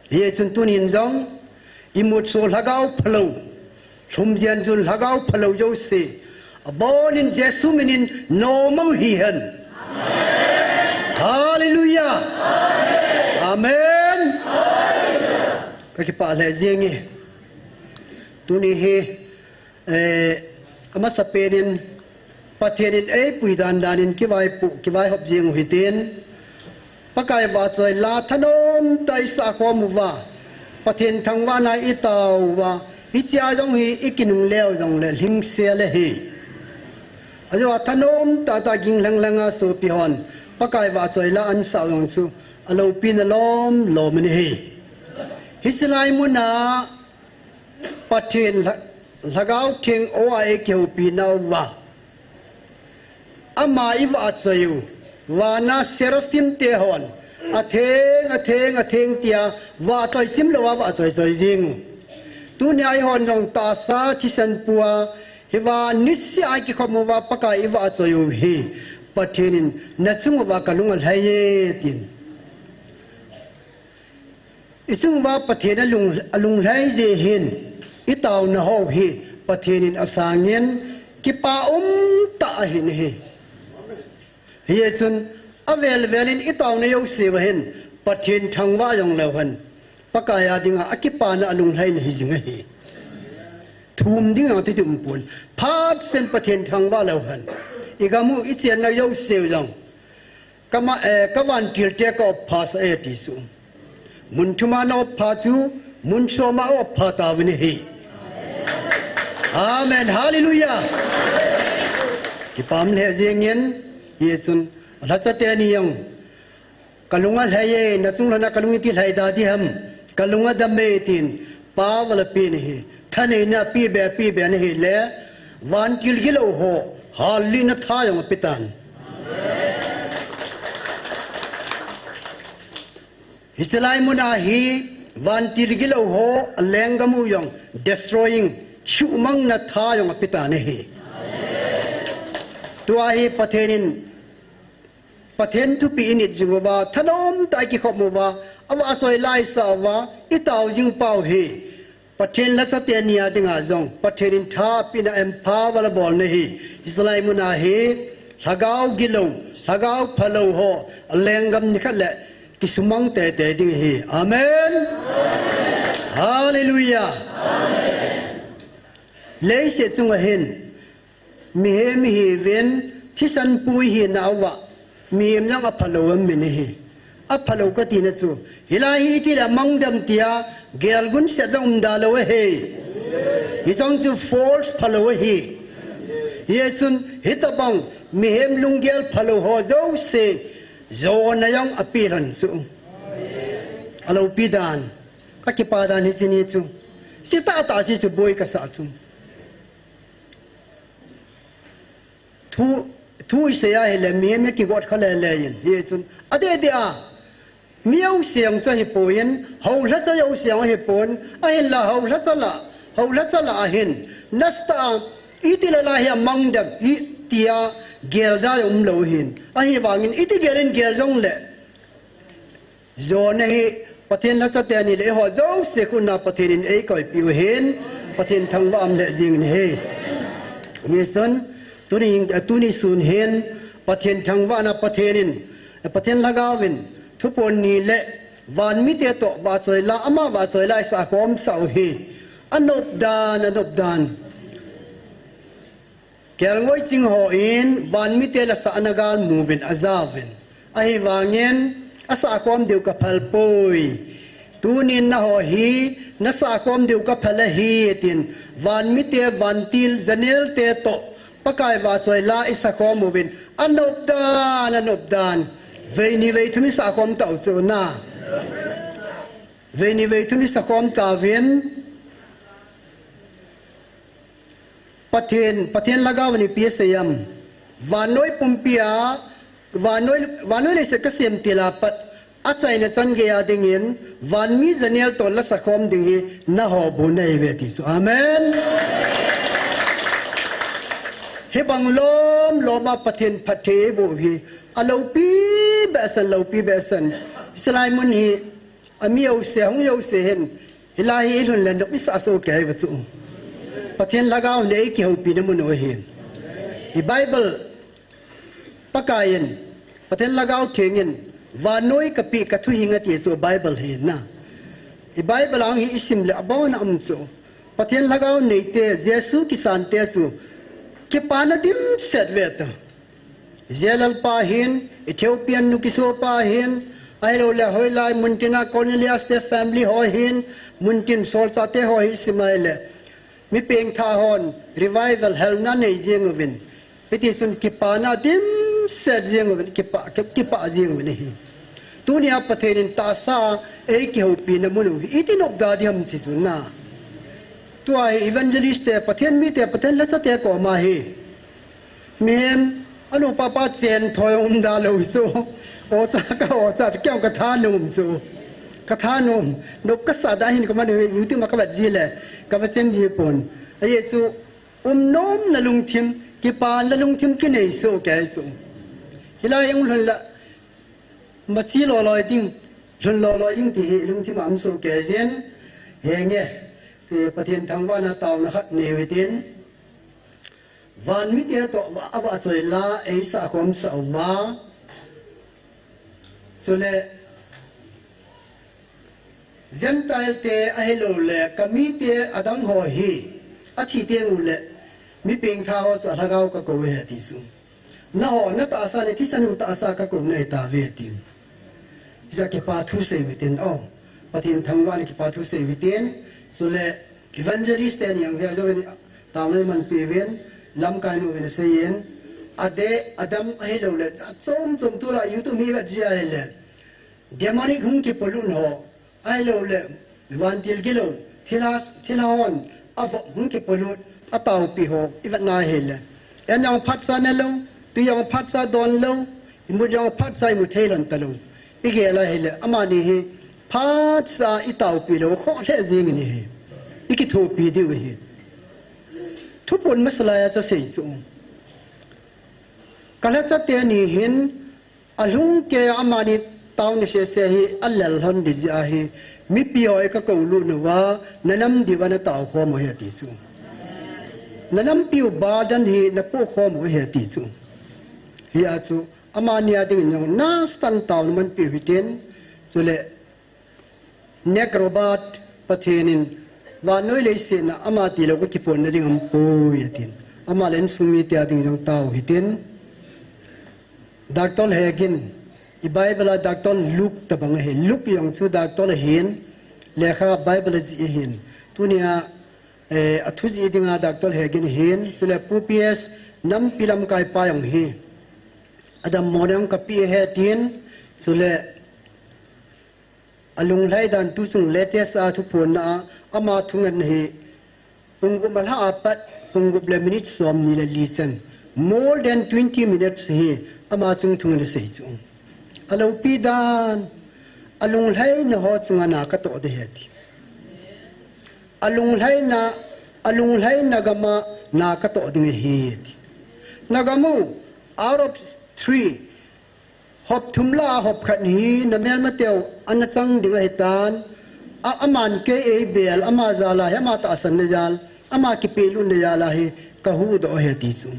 Hichun tunin jong, imutso lhagao phalou, lhum jen jun lhagao phalou jouse, abonin Jesu minin nomang hihen. Hallelujah. Amen. Kakipah lheh jenge. Tuni hi, eh, amasapen in, Pathen in eipui dan dan in kivaipoh, kivaihop jing u hitin, Pakai vahchoi la thanom tah a i sah khom uva, Pathen thangvahna i tao uva, hichea jong hi i kinungle u jongle lhingsel ahi. Ajeh a thanom tah tah ging lhang lhang a sopi hon, Pakai vahchoi la ahin sah u jong chu, aloupina lom lom in ahi. Hiche lai muna, Pathen lha-, Lhagao Theng o a eikihoupi nauva, ama i vahchoi u, vana seraphim te hon, atheng, atheng, atheng tia, vahchoi chim louva, vahchoi choi jing u. Tunia eihon jong tahsa thisan pua, hiva niseh a i kikhom uva Pakai i vahchoi u hi, Pathen in nachung uva kalung alhai e tin. I chung uva Pathen alung, alunglhai jeh hin, i taona ho hi, Pathen in asangin, kipa um tah ahin ahi. Hichun, avel vel in i taona jouse uva hin, Pathen thangvah jong leu hen, Pakai a dinga, akipana alunglhaina hi jing ahi. Thum ding jong titi um pon. Phat sen Pathen thangvah leu hen. I gam u i chenna jouse u jong. Kama, eh, kavantil te ka oppha sah e ti chu. Mun thuma na oppha chu, mun soma oppha tauvin ahi. Amen. Hallelujah. Kipah lheh jingin, hichun, alhacha teni jong. Kalung alhai e, nachung lhona kalung iti lhai da diham. Kalung adam e tin, pao ahin pe in ahi. Thaneina ape be, ape be na hile, vantil gilou ho, hallihna tha jong apetan. Hichelai muna hi, vantil gilou ho, alenggam u jong, destroying, suhmangna tha jong apetan ahi. Tua hi Pathen in, Pathen thupeh init jing uva, thanom tah a ikikhop uva, avahchoi la isah uva, itao jing pau hi. Pathen lhachate ni a dinga jong, Pathen in tha apehna empower abolna hi, hichelai muna hi, lhagao gilou, lhagao phalou ho, alenggam nikhat le, kisumang teitei ding ahi. Amen. Hallelujah. Leiset chunga hin, mihem ihiuvin, thisan pu ihina uva, mihem jong aphalou aum in ahi. Aphalou katina chu, hilai hi itile mangdam tia, gelgun set jong umda lou ahi. Hicheng chu false phalou ahi. Hichun, hitobang, mihem lunggel phalou ho jouse, jona jong apeh lhon chu. Aloupi dan, akipa dan hiche ni chu. Hiche tahtah hiche chu boi kasah chu. Thu, thu isei ahile, mihem hi kigot kha lele in. Hichun, adeh deh a, mi jouse jong chu ahipoi, houlhacha jouse jong ahipon, ahinla houlhacha la, houlhacha la ahin. Nastah a, itile la hi amangdam, itia gelda jong umlou ahin. Ahivangin, iti gel in gel jongle, jona hi Pathen lhachate ni le eiho jouse khutna Pathen in eikoipeh u ahin, Pathen thangvah a um lheh jing in ahi. Hichun, tuni, tuni sun hin, Pathen thangvahna Pathen in, Pathen lhagao in, thuphon ni le, vanmite toh vahchoi la, ama vahchoi la isah khomsah u hi, anop dan, anop dan. Kelngoi ching hon, vanmite lasah ana galmu uvin ajauvin. Ahivangin, asah khom diu kaphal poi. Tunin nangho hi, nasah khom diu kaphal ahi, tin. Vanmite, vantil, janelte toh, Pakai vahchoi la isah khom uvin. Anop dan, anop dan. Veini veithum isah khom tau chu na. Veini veithum isah khom tauvin. Pathen, Pathen lhagao in ipi asei em. Vannoi pumpi a, vannoi, vannoi leiset kasem til a pat, achaina chan geiya dingin, vanmi janel toh lasah khom ding hi, nangho boina ahiuve ti chu. Amen. Hibang lom lom a Pathen phattheiboh hi, aloupi behseh, loupi behseh. Hichelai mun hi, ami jouse, hung jouse hin, hilai hi ilhun le nop isah soh kei uve chu. Pathen lhagao in eikihoupi na mun u ahi. I Bible, Pakai in, Pathen lhagao theng in, vannoi kapeh kathu hing ati chu Bible hi na. I Bible a hi isim le abon a um chu. Pathen lhagao neite, Jesu kisante chu, kipana dimset ve ta. Jailer pa hin, Ethiopian nu kisopa hin, ahilouleh hoilai muntin a Cornelius te family ho hin, muntin solchah te ho hi isim ahile. Mi pengthah hon, revival helna nei jing uvin. Hiti chun kipana dimset jing uvin, kipa, ki, kipah jing uvin ahi. Tunia Pathen in tahsa, eikihoupi na mun u hi, iti nop da ding ham ti chu na. Tua hi evangelist te, Pathen mite, Pathen lhachate koma hi. Mihem, anu papa chen thoi um da lou chu. Ocha ka, ocha, kei ka thanom chu. Ka thanom. Nop kasah da hin ka man YouTube ma ka vet ji le. Ka va chem ji pon. Ahi chu, um nomna lungthim, kipana lungthim kinei soh kei chu. Hilai hung lhun la, machi loloi ding, lhun loloi ding ti hi lungthim a um soh kei jin. Henge, eh, Pathen thangvahna taona khat nei u hitin. Vanmite toh va, avahchoi la, eisah khomsah uva. Chule, Gentile te ahilouleh, kamite adang ho hi, athi teng uleh, mi pengthah ho chu alhagao kakou uve ati chu. Nangho, natahsa le thisan u tahsa kakou nahi tauve ati. Hiche kipa thu sei u hitin, o. Pathen thangvahna kipa thu sei u hitin. Chule evangelist teni jong hia jong taona manpi uvin, lamkai nu uvin aseiyin. Adeh, adam ahilouleh, jat chom chom tulai YouTube mi vet ji ahile. Demonic hung kipolut ho. Ahilouleh, vantil gilou. Thilha, thilha hon. Avoh hung kipolut, ataopi ho, ivet na hile. En jong phatcha ne lou, tui jong phatcha don lou, imut jong phatcha imu thei lhon talou. Igel a hile, amani hi, phatcha itaopi lou, khoh lheh jing in ahi. Ikithopi diu ahi. Thuphon masa laiya chu asei chu. Kalhacha teni hin, alhungkeiya amani taona sese hi alel lhon ding jeh ahi, mipi ho ikakou lut nauva, nanam diuva natao khom u ahi ati chu. Nanampiu burden hi napoh khom u ahi ati chu. Hia chu, amani a dingin jong nasatah in taona manpiu hitin, chule, Nek Robert, Pathen in, vannoi leiset a ama tilou kakiphonna ding aumpoi, atin. Ama le insung mite a ding jong tao hitin. Doctor Hagin, i Bible a Doctor Luke tabang ahi. Luke jong chu Doctor ahin, lekha Bible ajih ahin. Tunia, eh, athu jih dinga Doctor Hagin ahin, chule Pu P S nampi lamkai pa jong hi. Adammo ding kapeh ahi tin, chule alunglhai dan tuchung latest a thuphonna a, ama thungetna hi, pung gup malha apat, pung gup le minute somni le li chan. More than twenty minutes hi, ama chung thungetna sei chu. Aloupi dan, alunglhaina ho chunga na katoh ding ahi ati. Alunglhaina, alunglhaina gama na katoh ding ahi ati. Nagam u, out of three, hop thum lah a hop khat hi, namelmateu, ana chang ding ahitan, a, aman kei eibel, ama jal a hi, ama tahsanna jal, ama kipehlutna jal a hi, kahuhdoh ahi ati chu.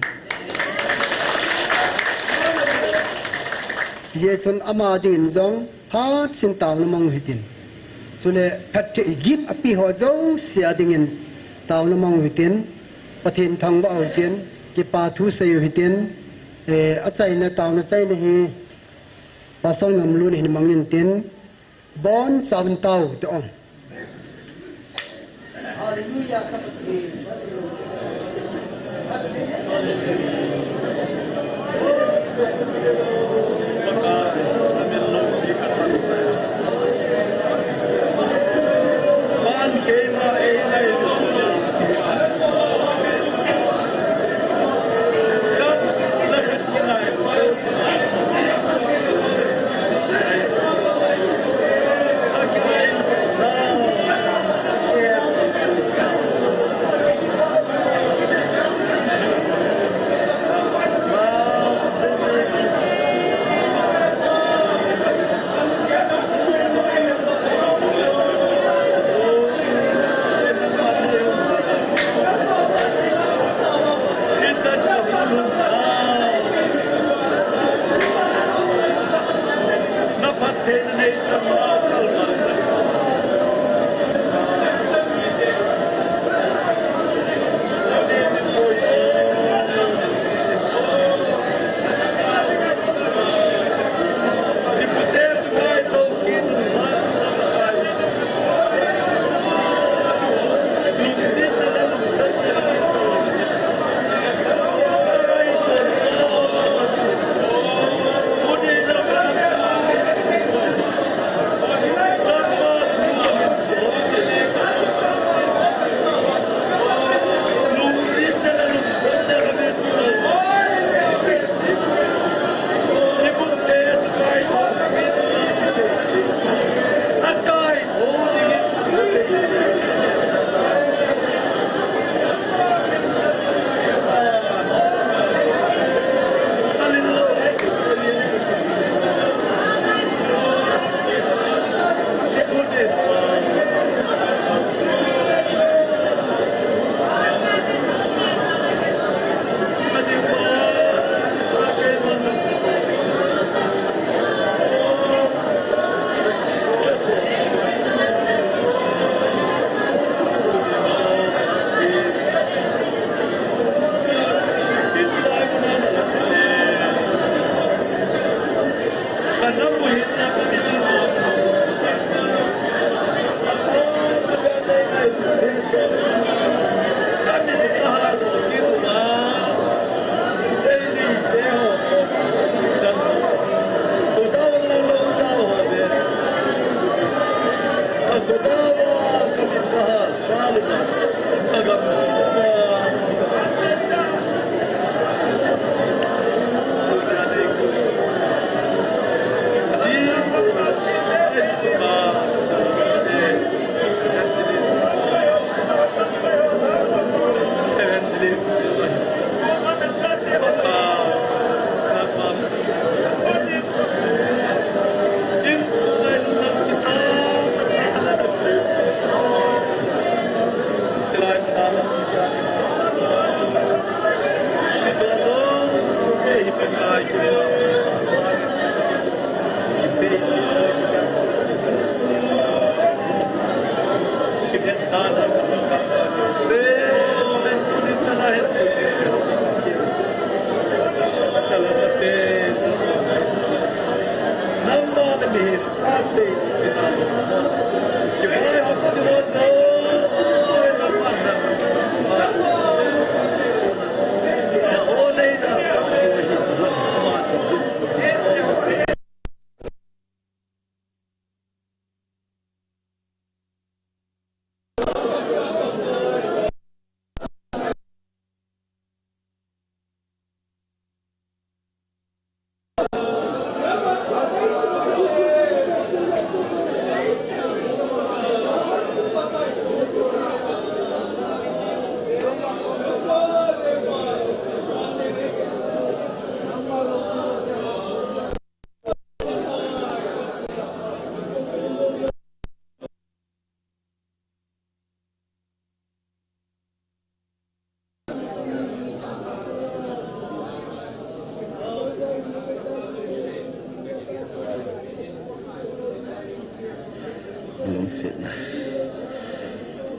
Hijeh chun ama dingin jong, phatchin taona mang u hitin. Chule, phatthei gift apeh ho jouse a dingin, taona mang u hitin, Pathen thangvah u hitin, kipa thu sei u hitin, eh, achaina taona chaina hi, Pastor Ngamlun hin mang intin, bonchauvin tao u hite. Hallelujah.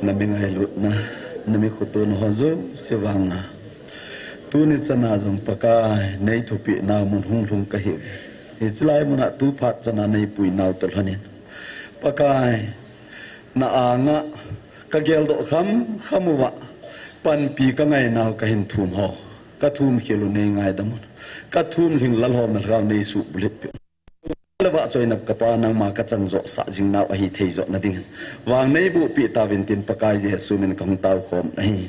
Na mi ngailutna, na mi khotona ho jouse vanga, tuni chana jong Pakai nei thupeh nau mun hung lhung kahiuve. Hiche lai muna tu phat chana nei pui nau toh lhonin, Pakai, na anga kageldoh kham kham uva, panpi kangai nau kahin thum ho, kathum khel u nei ngaidam un. Kathum lhing lal ho na lhagao nei suhbulhit peh un. Le vahchoina Kapa, nangma kachan joh sah jing nau ahi thei joh nadingin vang nei bohpeh tauvin tin Pakai Jesu min kahung tao khom ahi.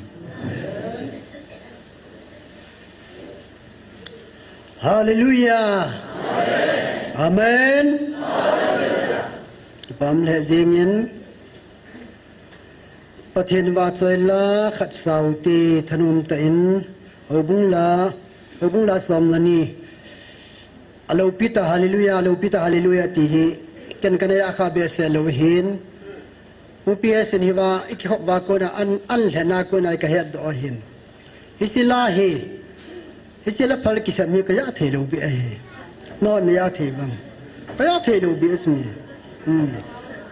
Hallelujah. Amen. Kipah lheh jengin, Pathen vahchoi la khat sau te thanom tah in, houbung la, houbung la som le ni. Alopi tah hallelujah, alopi tah hallelujah ti hi, ken kana ya kha behseh lou hin. Pu P S in hiva, i kikhop va kona, an, an lhena kona i kahet doh ahin. Hiche la hi, hiche la phal kisem hi kaya thei lou beh ahi. Nangho naya thei bang. Kaya thei lou beh ahi. Hmm.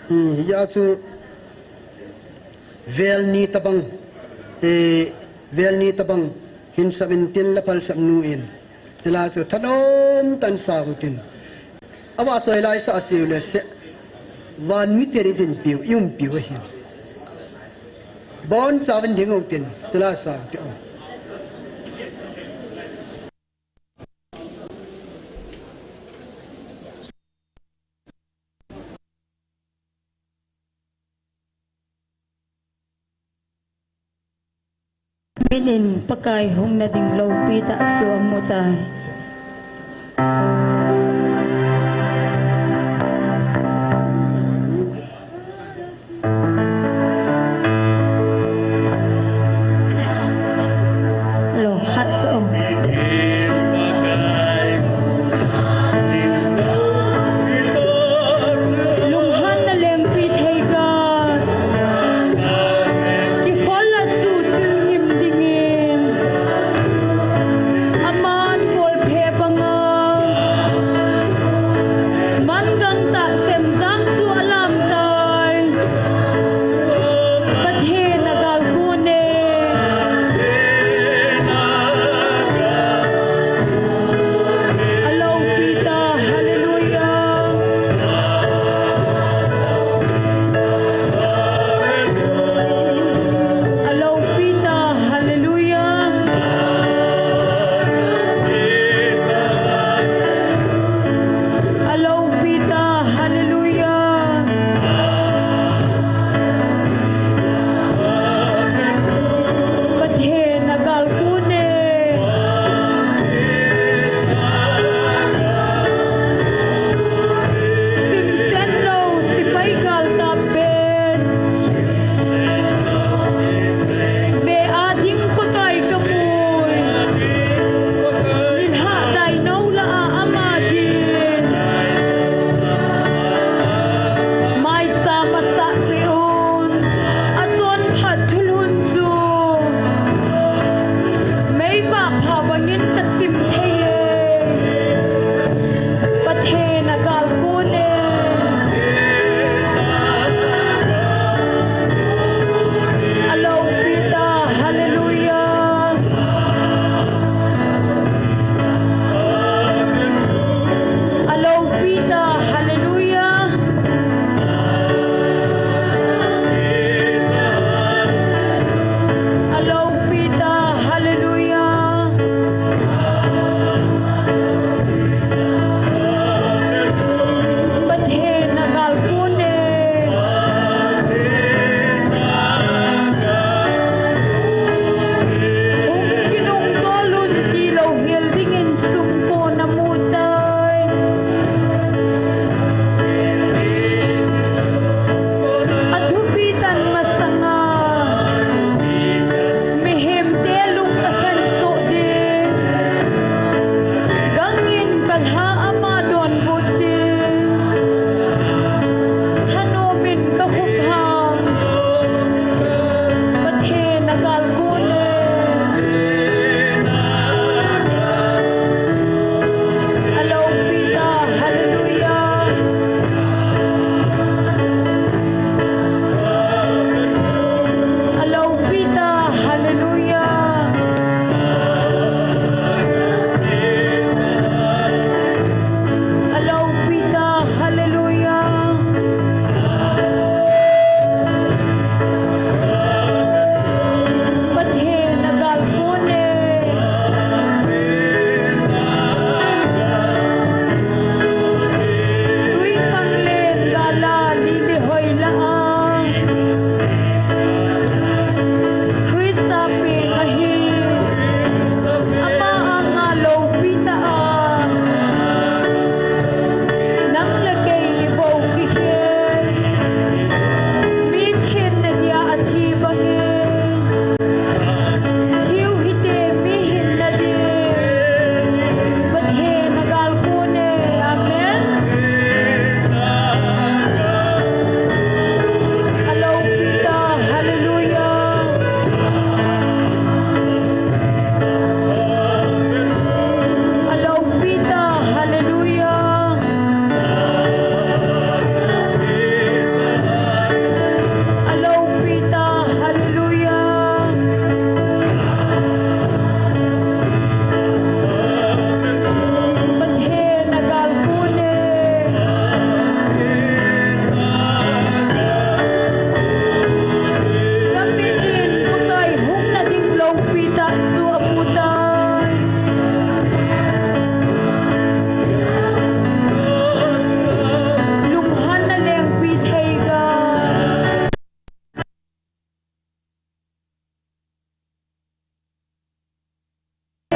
Hmm, hijeh chun, vel ni tabang, eh, vel ni tabang hin sap in tin, la phal sap nu in. Chule chu thanom tah in sau tin. Avahchoi la i sah seh u le seh, van miten i dinpiu, i umpiu ahi. Bonchauvin ding u tin, chule sau tin. Mit in Pakai hung nading loupi tah chu amu tai. Lo, hat sa o. Lunghanna lengpi thei ga. Kikhol a chu chil ngim dingin. Aman kol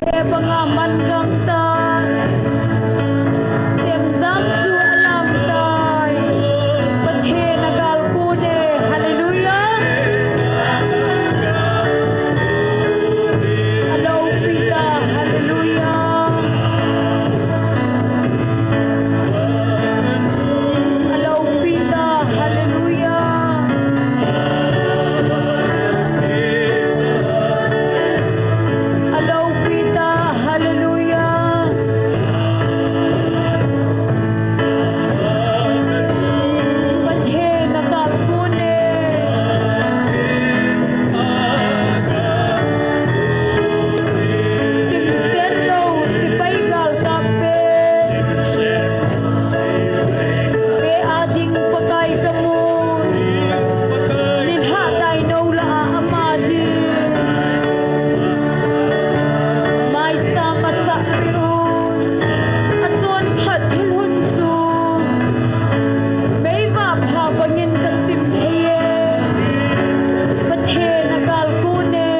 He banga man gam tai. Semjam chu alam tai. Pathen agal kone. Hallelujah. Alopi ta. Hallelujah. Alopi ta. Hallelujah. Alopi ta. Hallelujah. Pathen agal kone. Simsen lou, sepai galkap pen. Ve a ding Pakai kamun. Nilhah dai nou lah a ama ding. Maicham asah peh un. Achonphat thulhun chu. Meivah pha bangin kasim thei e. Pathen agal kone.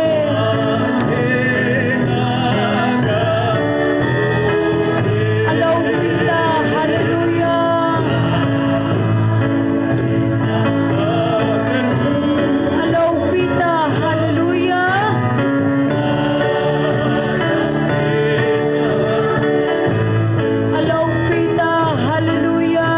Alopi ta, hallelujah. Alopi ta, hallelujah. Alopi ta, hallelujah.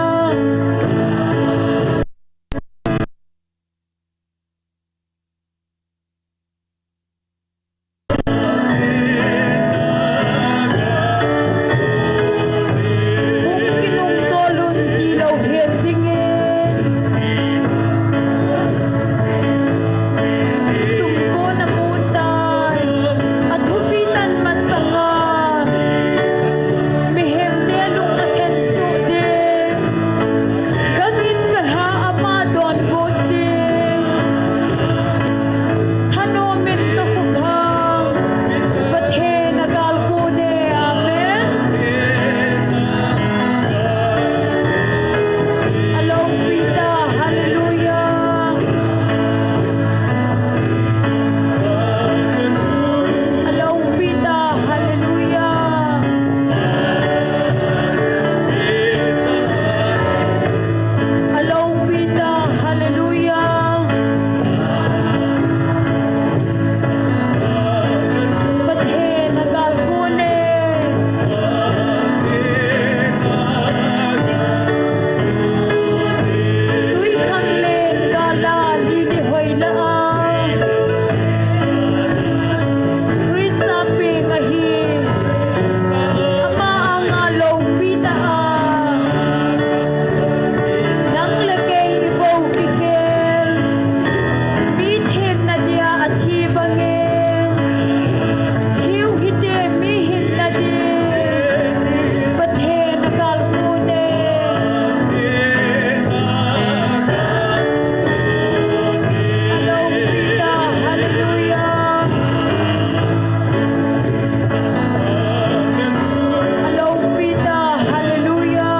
Hung kinung tolun tilou het dingin. Sumkon amu tan, athupi tan masanga. Mihemte lung akhen soh ding. Gangin kalha ama donbut ding. Thanom in kakhukhang. Pathen agal kone. Amen. Alopi ta. Hallelujah. Alopi ta. Hallelujah. Alopi ta, hallelujah. Pathen agal kone. Tui khanglen gala lili hoi la a. Christa peng ahi. Ama anga loupi ta a. Nang le kei i bou kikhel. Mi thenna dia athi bangin. Thiu hite mi hinna dia. Pathen agal kone. Alopi ta, hallelujah. Alopi ta, hallelujah.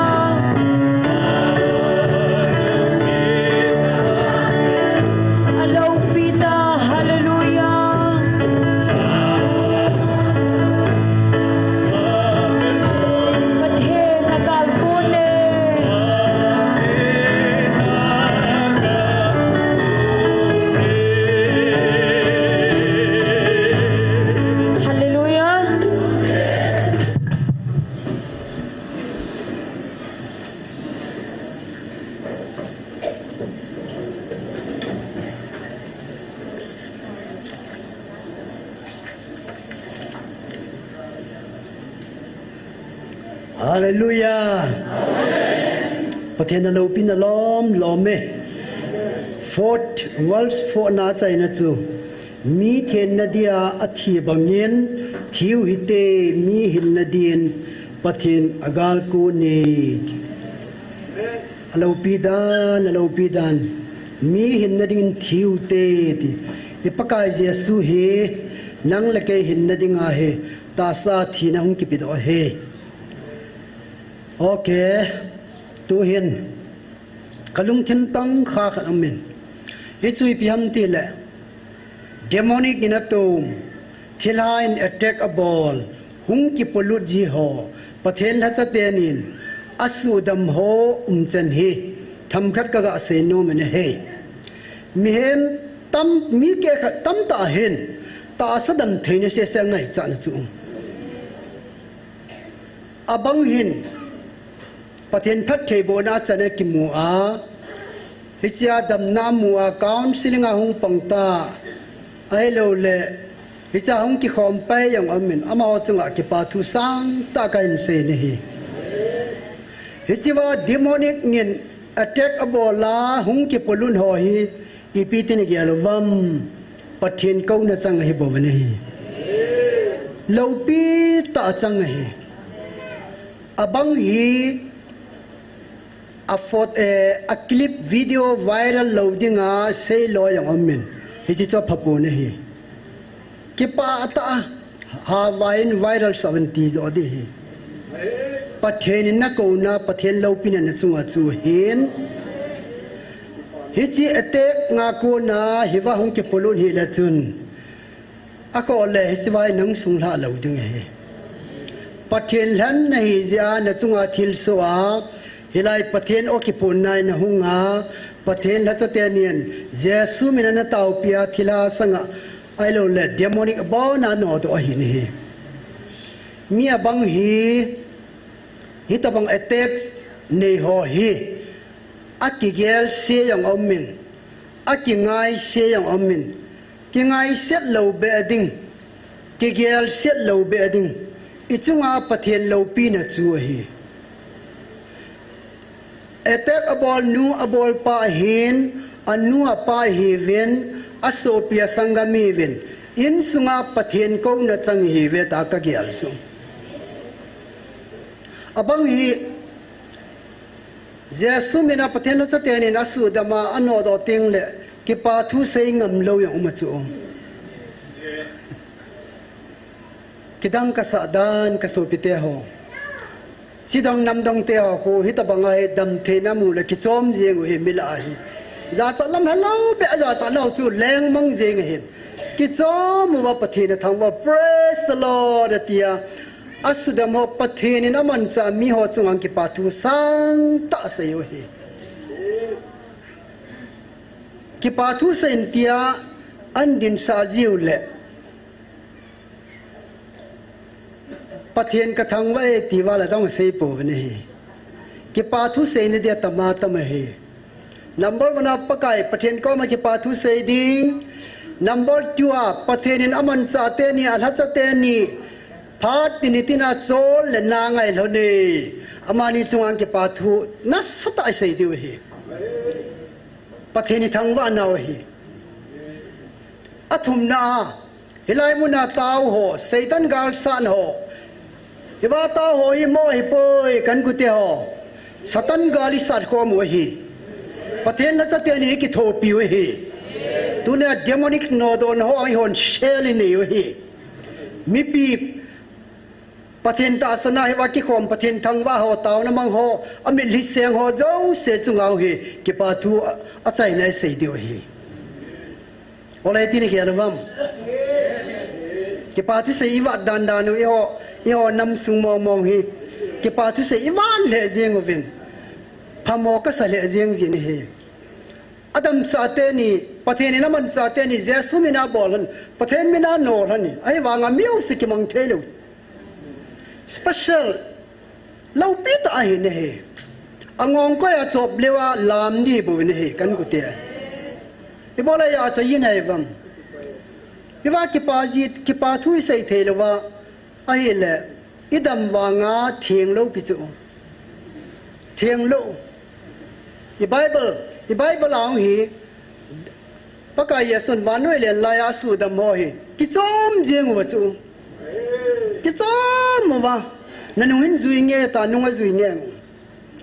Alopi ta, hallelujah. Pathen agal kone. Hallelujah. Hallelujah. Pathen aloupina lom lom e. Fourth, verse four na achaina chu. Mi thenna dia athi bangin, thiu hite mi hinna din, Pathen agal kone. Alopi dan, alopi dan. Mi hinna dingin thiu te ti. I Pakai Jesu hi, nang le kei hinna ding ahi, tahsa thina hung kipedoh ahi. Okay, tuhin. Kalungthim tangkha khat aumin. Hichu ipi ham tile. Demonic in atom. Thilha in attack abol. hung kipolut ji ho, Pathen lhacha tenin asudam ho umchan hi themkhat kaga seinom in ahi. Mihem tam, mi kehkhat tamtah hin tahsa damtheina sese angaichat na chu. Abang hin Pathen phattheibohna chan a kimu a, hichea damna amu a, counselling a hung pang ta, ahilouleh hichea hung kikhom pai jong aumin, amaho chunga kipathu sangtah kahin sei in ahi. Hichea demonic in attack abol a hung kipolut ho hi ipi tin gel uvam? Pathen kouna chang ahi bouvin ahi. Loupitah chang ahi. Abang hi a photo, eh, a clip video viral lou dinga seilou jong aumin, hiche chu aphapon ahi. Kipah tah a, Hawaiiin viral sa uvin ti jo ding ahi. Pathen in nakouna, Pathen loupina nachunga chu ahin. Hiche attack a kona hiva hung kipolut hile chun, akhoh le hichea hi nang sunglhah lou ding ahi. Pathen lhen nahi jeh a nachunga thilsoh a, hilai Pathen o kiphonna in nahung a, Pathen lhacha tenin Jesu mina nataopi a, thilha sanga ahilouleh demonic abona nodoh ahi nahi. Mi abang hi, hitobang attack nei ho hi, akigelse jong aumin, akingaise jong aumin, kingaiset lou beh ding, kigelset lou beh ding, ichunga Pathen loupina chu ahi. Attack abol nu abolpa ahin, anu apa ahiuvin, asopi asanggam ahiuvin, insunga Pathen kouna chang ahiuve tia kagel chu. Abang hi, Jesu mina Pathen lhacha tenin asudam a, anodoh tengle, kipathu sei ngam lou jong um a chu. Kidang kasah dan kasopite ho, chidang namdang te ho khu hitobang a hi damtheina mu le kichom jeng u hi mi lah a hi. Jachat lam helou beh a jachat lou chu lengmang jeng ahin. Kichom uva Pathen athangvah, praise the Lord atia, asudam ho Pathen in amanchah miho chunga kipathu sangtah asei u ahi. Kipathu seiyin tia ahin dinsah jiu le, Pathen kathangvah e ti val a dang asei pouvin ahi. Kipathu seina dia tama tama ahi. Number one a Pakai Pathen koma kipathu sei ding. Number two a Pathen in amanchah teni, alhacha teni phat tin nitin a chol le na ngailhon e, amani chunga kipathu nasatah a isei diu ahi. Pathen ithangvah nau ahi. Athumna a, hilai muna tao ho, Satan galsatna ho, hiva tao ho hi mo ahipoi, kankute ho, Satan gal isat khom u ahi. Pathen lhacha teni ikithopi u ahi. Tunia demonic nodohna ho a ihon sel inei u ahi. Mipi Pathen tahsan a hiva kikhom, Pathen thangvah ho, taona mang ho, amitlhi seng ho jouse chunga hi kipathu a, achaina isei diu ahi. Ole, iti nagel uvam? Kipathu sei ivat dan dan u, eiho, eiho nam sung mong mong hi kipathu sei ivat lheh jeng uvin, phamo kasa lheh jeng jin ahi. Adamsah teni, Pathen in amanchah teni Jesu mina bol lhon, Pathen mina nol lhon ahi. Ahivanga mi jouse kimang thei lou, special, loupitah ahi nahi. Angong koi a chop leuva lam ding bou nahi, kankute. Ibola ijacha ijeh ham? Hiva kipa ji, kipathu isei thei louva ahile, idam vanga thenglou pi chu. Thenglou. I Bible, i Bible a hung hi, Pakai Jesun vannoi len laiya asudam ho hi kichom jeng uva chu. Kichom uva. Nanung hin jui nge ta, nung ajui nge.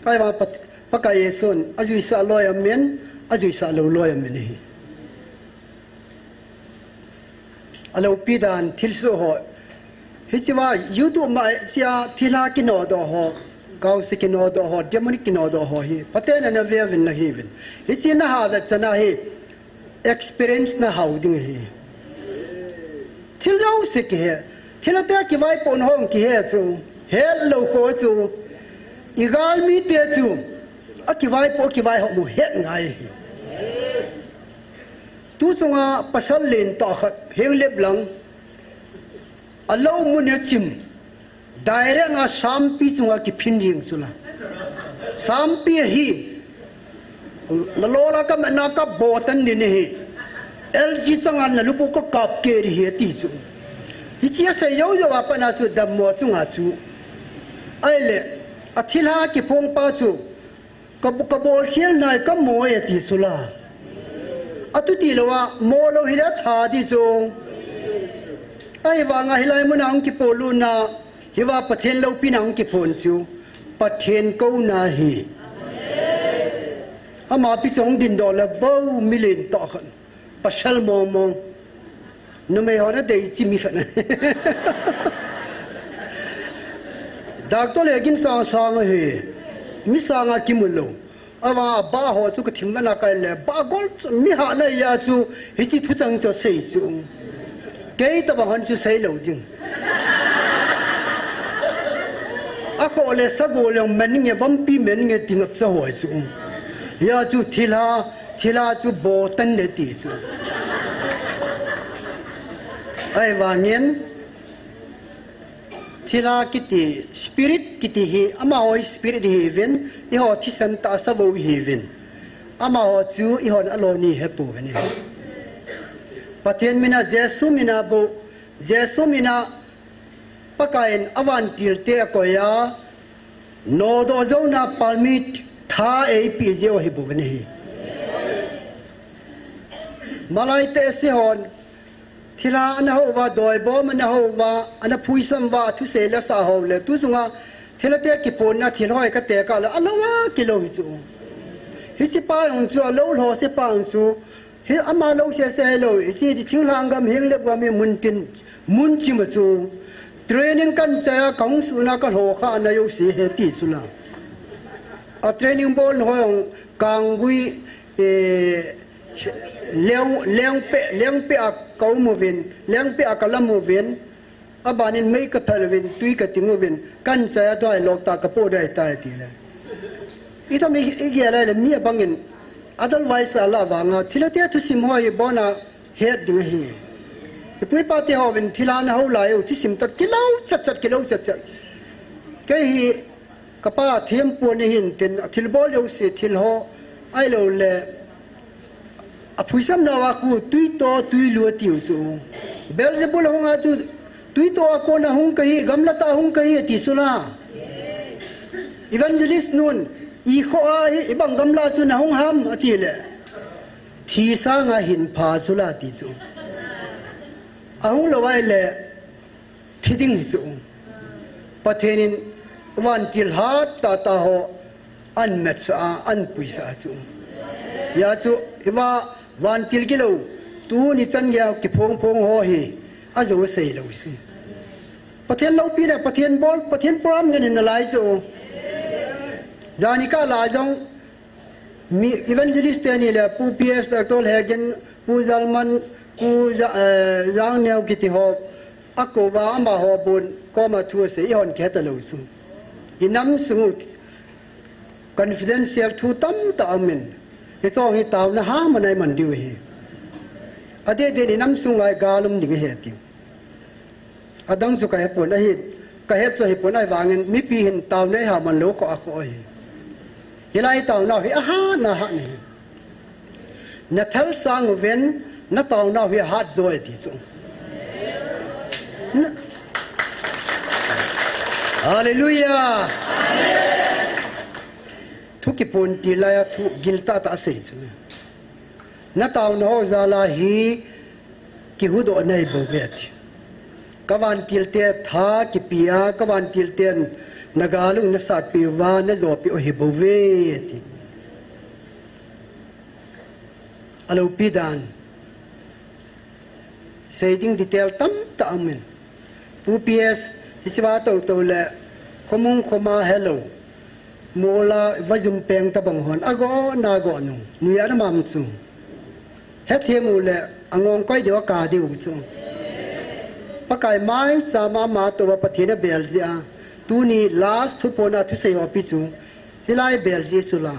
Ahivang Pat-, Pakai Jesun ajuisah loi aum in, ajuisah lou loi aum in ahi. Aloupi dan thilsoh ho. Hichea YouTube ma chia thilha kinodoh ho, gaose kinodoh ho, demonic kinodoh ho hi phaten ana veuvin nahiuvin. Hiche naha vetchan a hi experience nahau ding ahi. Thil jouse kihe. Thilha te kivaipohna hung kihe chu, hetlou kho chu, i galmi te chu, akivaipoh, akivaipoh mu het ngai hi. Tu chunga pasal lentah khat, Henglep lang, alou mun a chim, direct a sampi chunga kiphin jing sula. Sampi hi, nalola ka mena ka botan ni ni hi. L G changa nalupu ka kap kei hi ati chu. Hichia sei jou jou a pat na chu dammo chunga chu. Ahile, athilha kiphong pa chu. Ka, ka bol khel nai ka mo e ti sula. Atu tilou a, mo lou hile tha di chu. Ahivanga hilai muna hung kipolut na, hiva Pathen loupina hung kiphon chu. Pathen kouna hi. Ama pi chu hung dingdoh le vo milen tah khat. Pasal mong mong. Numei hon adei chi mi khat na. Doctor le gin sang sang hi. Mi sanga kimu lou. Ava ba ho chu ka thim na kai le. Ba gol chu mi ha na ya chu. Hichi thu chang chu sei chu. Kei tabang hon chu sei lou ding. Akho le sa go le men nge vampi men nge tingap cha ho chu. Ya chu thilha Thilha chu botan le ti chu. Ahivangin, thilha kiti, spirit kiti hi, amaho hi spirit hiuvin, eiho thisan tahsa bou hiuvin. Amaho chu eihon aloni hepouvin ahi. Pathen mina, Jesu mina bou, Jesu mina Pakaiyin avantil te akoiya, nodoh jouna permit tha eipeh jeh u ahi bouvin ahi. Malai te sihon, thilha ana houva, doibom ana houva, ana phuisam uva, thusei la sa hou le, tu chunga, thilha te kiphonna, thil hoi ka tekah le, alou a kilou hi chu. Hichi pa jong chu, alou lou se pa jong chu, Hi ama lou sese hilou, hichi ti thinglhang gam, Henglep gam hi mun tin, mun chim a chu. Training kan chai a, kahung suna ka lhokha na jouse hi ti sula. A training bol ho jong Kanggui, eh, Leng, Lengpe, Lengpe a ka um uvin, Lengpe a ka lam uvin. Abanin mei ka phel uvin, tui ka ting uvin, kan chai a tuai lok ta ka po dai tai ti le. Itham i, i gel a le mi abangin, otherwise ala vanga, thilha te thusim ho hi bona het ding ahi. Ipu ipa te hovin, thilha na ho lai u, thusim ta kilou chat chat, kilou chat chat. Kei hi, Ka pa thempu ni hin tin, a thilbol jouse, thil ho, ahilou le, a phuisam nauva khu, tui to, tui lu atiu chu. Beelzebul hung a chu, tui to a kona hung kahi, gamla tah a hung kahi, ati sula. Evangelist nun, i kho a hi, i bang gamla chu na hung ham, ati le. Thi sanga hin pha sula, ati chu. Ahung lou ahile, thi ding hi chu. Pathen in vantil hat tah tah ho an metsah a, an puisah a chu. Hia chu, hiva vantil gilou, tuni chan geiya kiphong phong ho hi, ajou asei lou chu. Pathen loupina, Pathen bol, Pathen program ngen in nalai chu. Jani kah la jong, Mi evangelist teni le Pu P S, Doctor Lhegen, Pu Jalman, Pu Ja-, eh, Jangneo kiti ho, akouva amaho bon, koma thu asei, ihon kihet talou chu. Inam sung u confidential thu tamtah aumin. Hiche hi taona ham anei man diu ahi. Adeh deh in inam sunga gal um ding ahi tiu. Adang chu kahepon ahi, kahet chu ahipon ahivangin mipi hin taona iha man lou kho a kho ahi. Hilai taonau hi ahat na hat ni. Na thal sang uvin, na taonau hi ahat jo e ti chu. Na-, Hallelujah. Thu kipon ti laiya thu gil tah tah asei chu. Na taona ho jal a hi kihuhdoh nahi bouve ati. Ka vantil te tha kipe a, ka vantil ten na gal u na satpeh uva, na jopeh u ahi bouve ati. Aloupi dan. Sei ding detail tamtah aumin. Pu P S, hiche va toutou le, khomung khoma helou. Mola vajum peng tabang hon, ago na go nu, nuia na mam chu. Hethem u le, angong koi diu aka diu chu. Pakai mai chama ma to va Pathen a bel jia. Tuni last thuphon a thusei ho pi chu. Hilai bel ji chu la.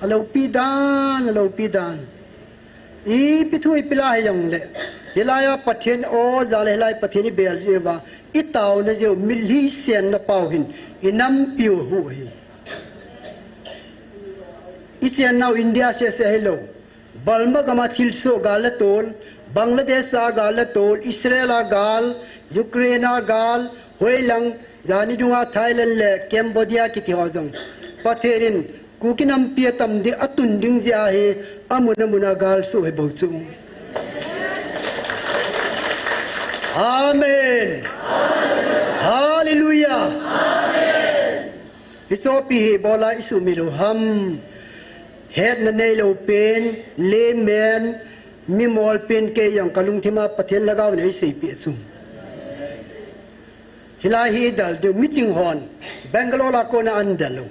A lopi dan, a lopi dan. Ipi thu ipi la hi jong le. Hilai a Pathen o ja le hilai Pathen i bel ji va. I tauna jeu mil hi sen na pau hin. I nam piu hu hi. I sen nau India se se hi lo. Burma gama thilsoh gal la tol, Bangladesh a gal la tol, Israel a gal, Ukraine a gal, hoilang, jani dunga Thailand le Cambodia kiti ho jong. Pathen in, Kuki nampi a tam di a tun ding jia hi, amun amun a gal suh hi bou chu. Amen. Hallelujah. Hichopi hi bola i sumil u ham. Hetna nei lo pen, layman, mi mol pen kei jong ka lungthim a Pathen lhagao in ei seipeh chu. Hilai hi i del diu, miching hon, Bangalore a kona an del u.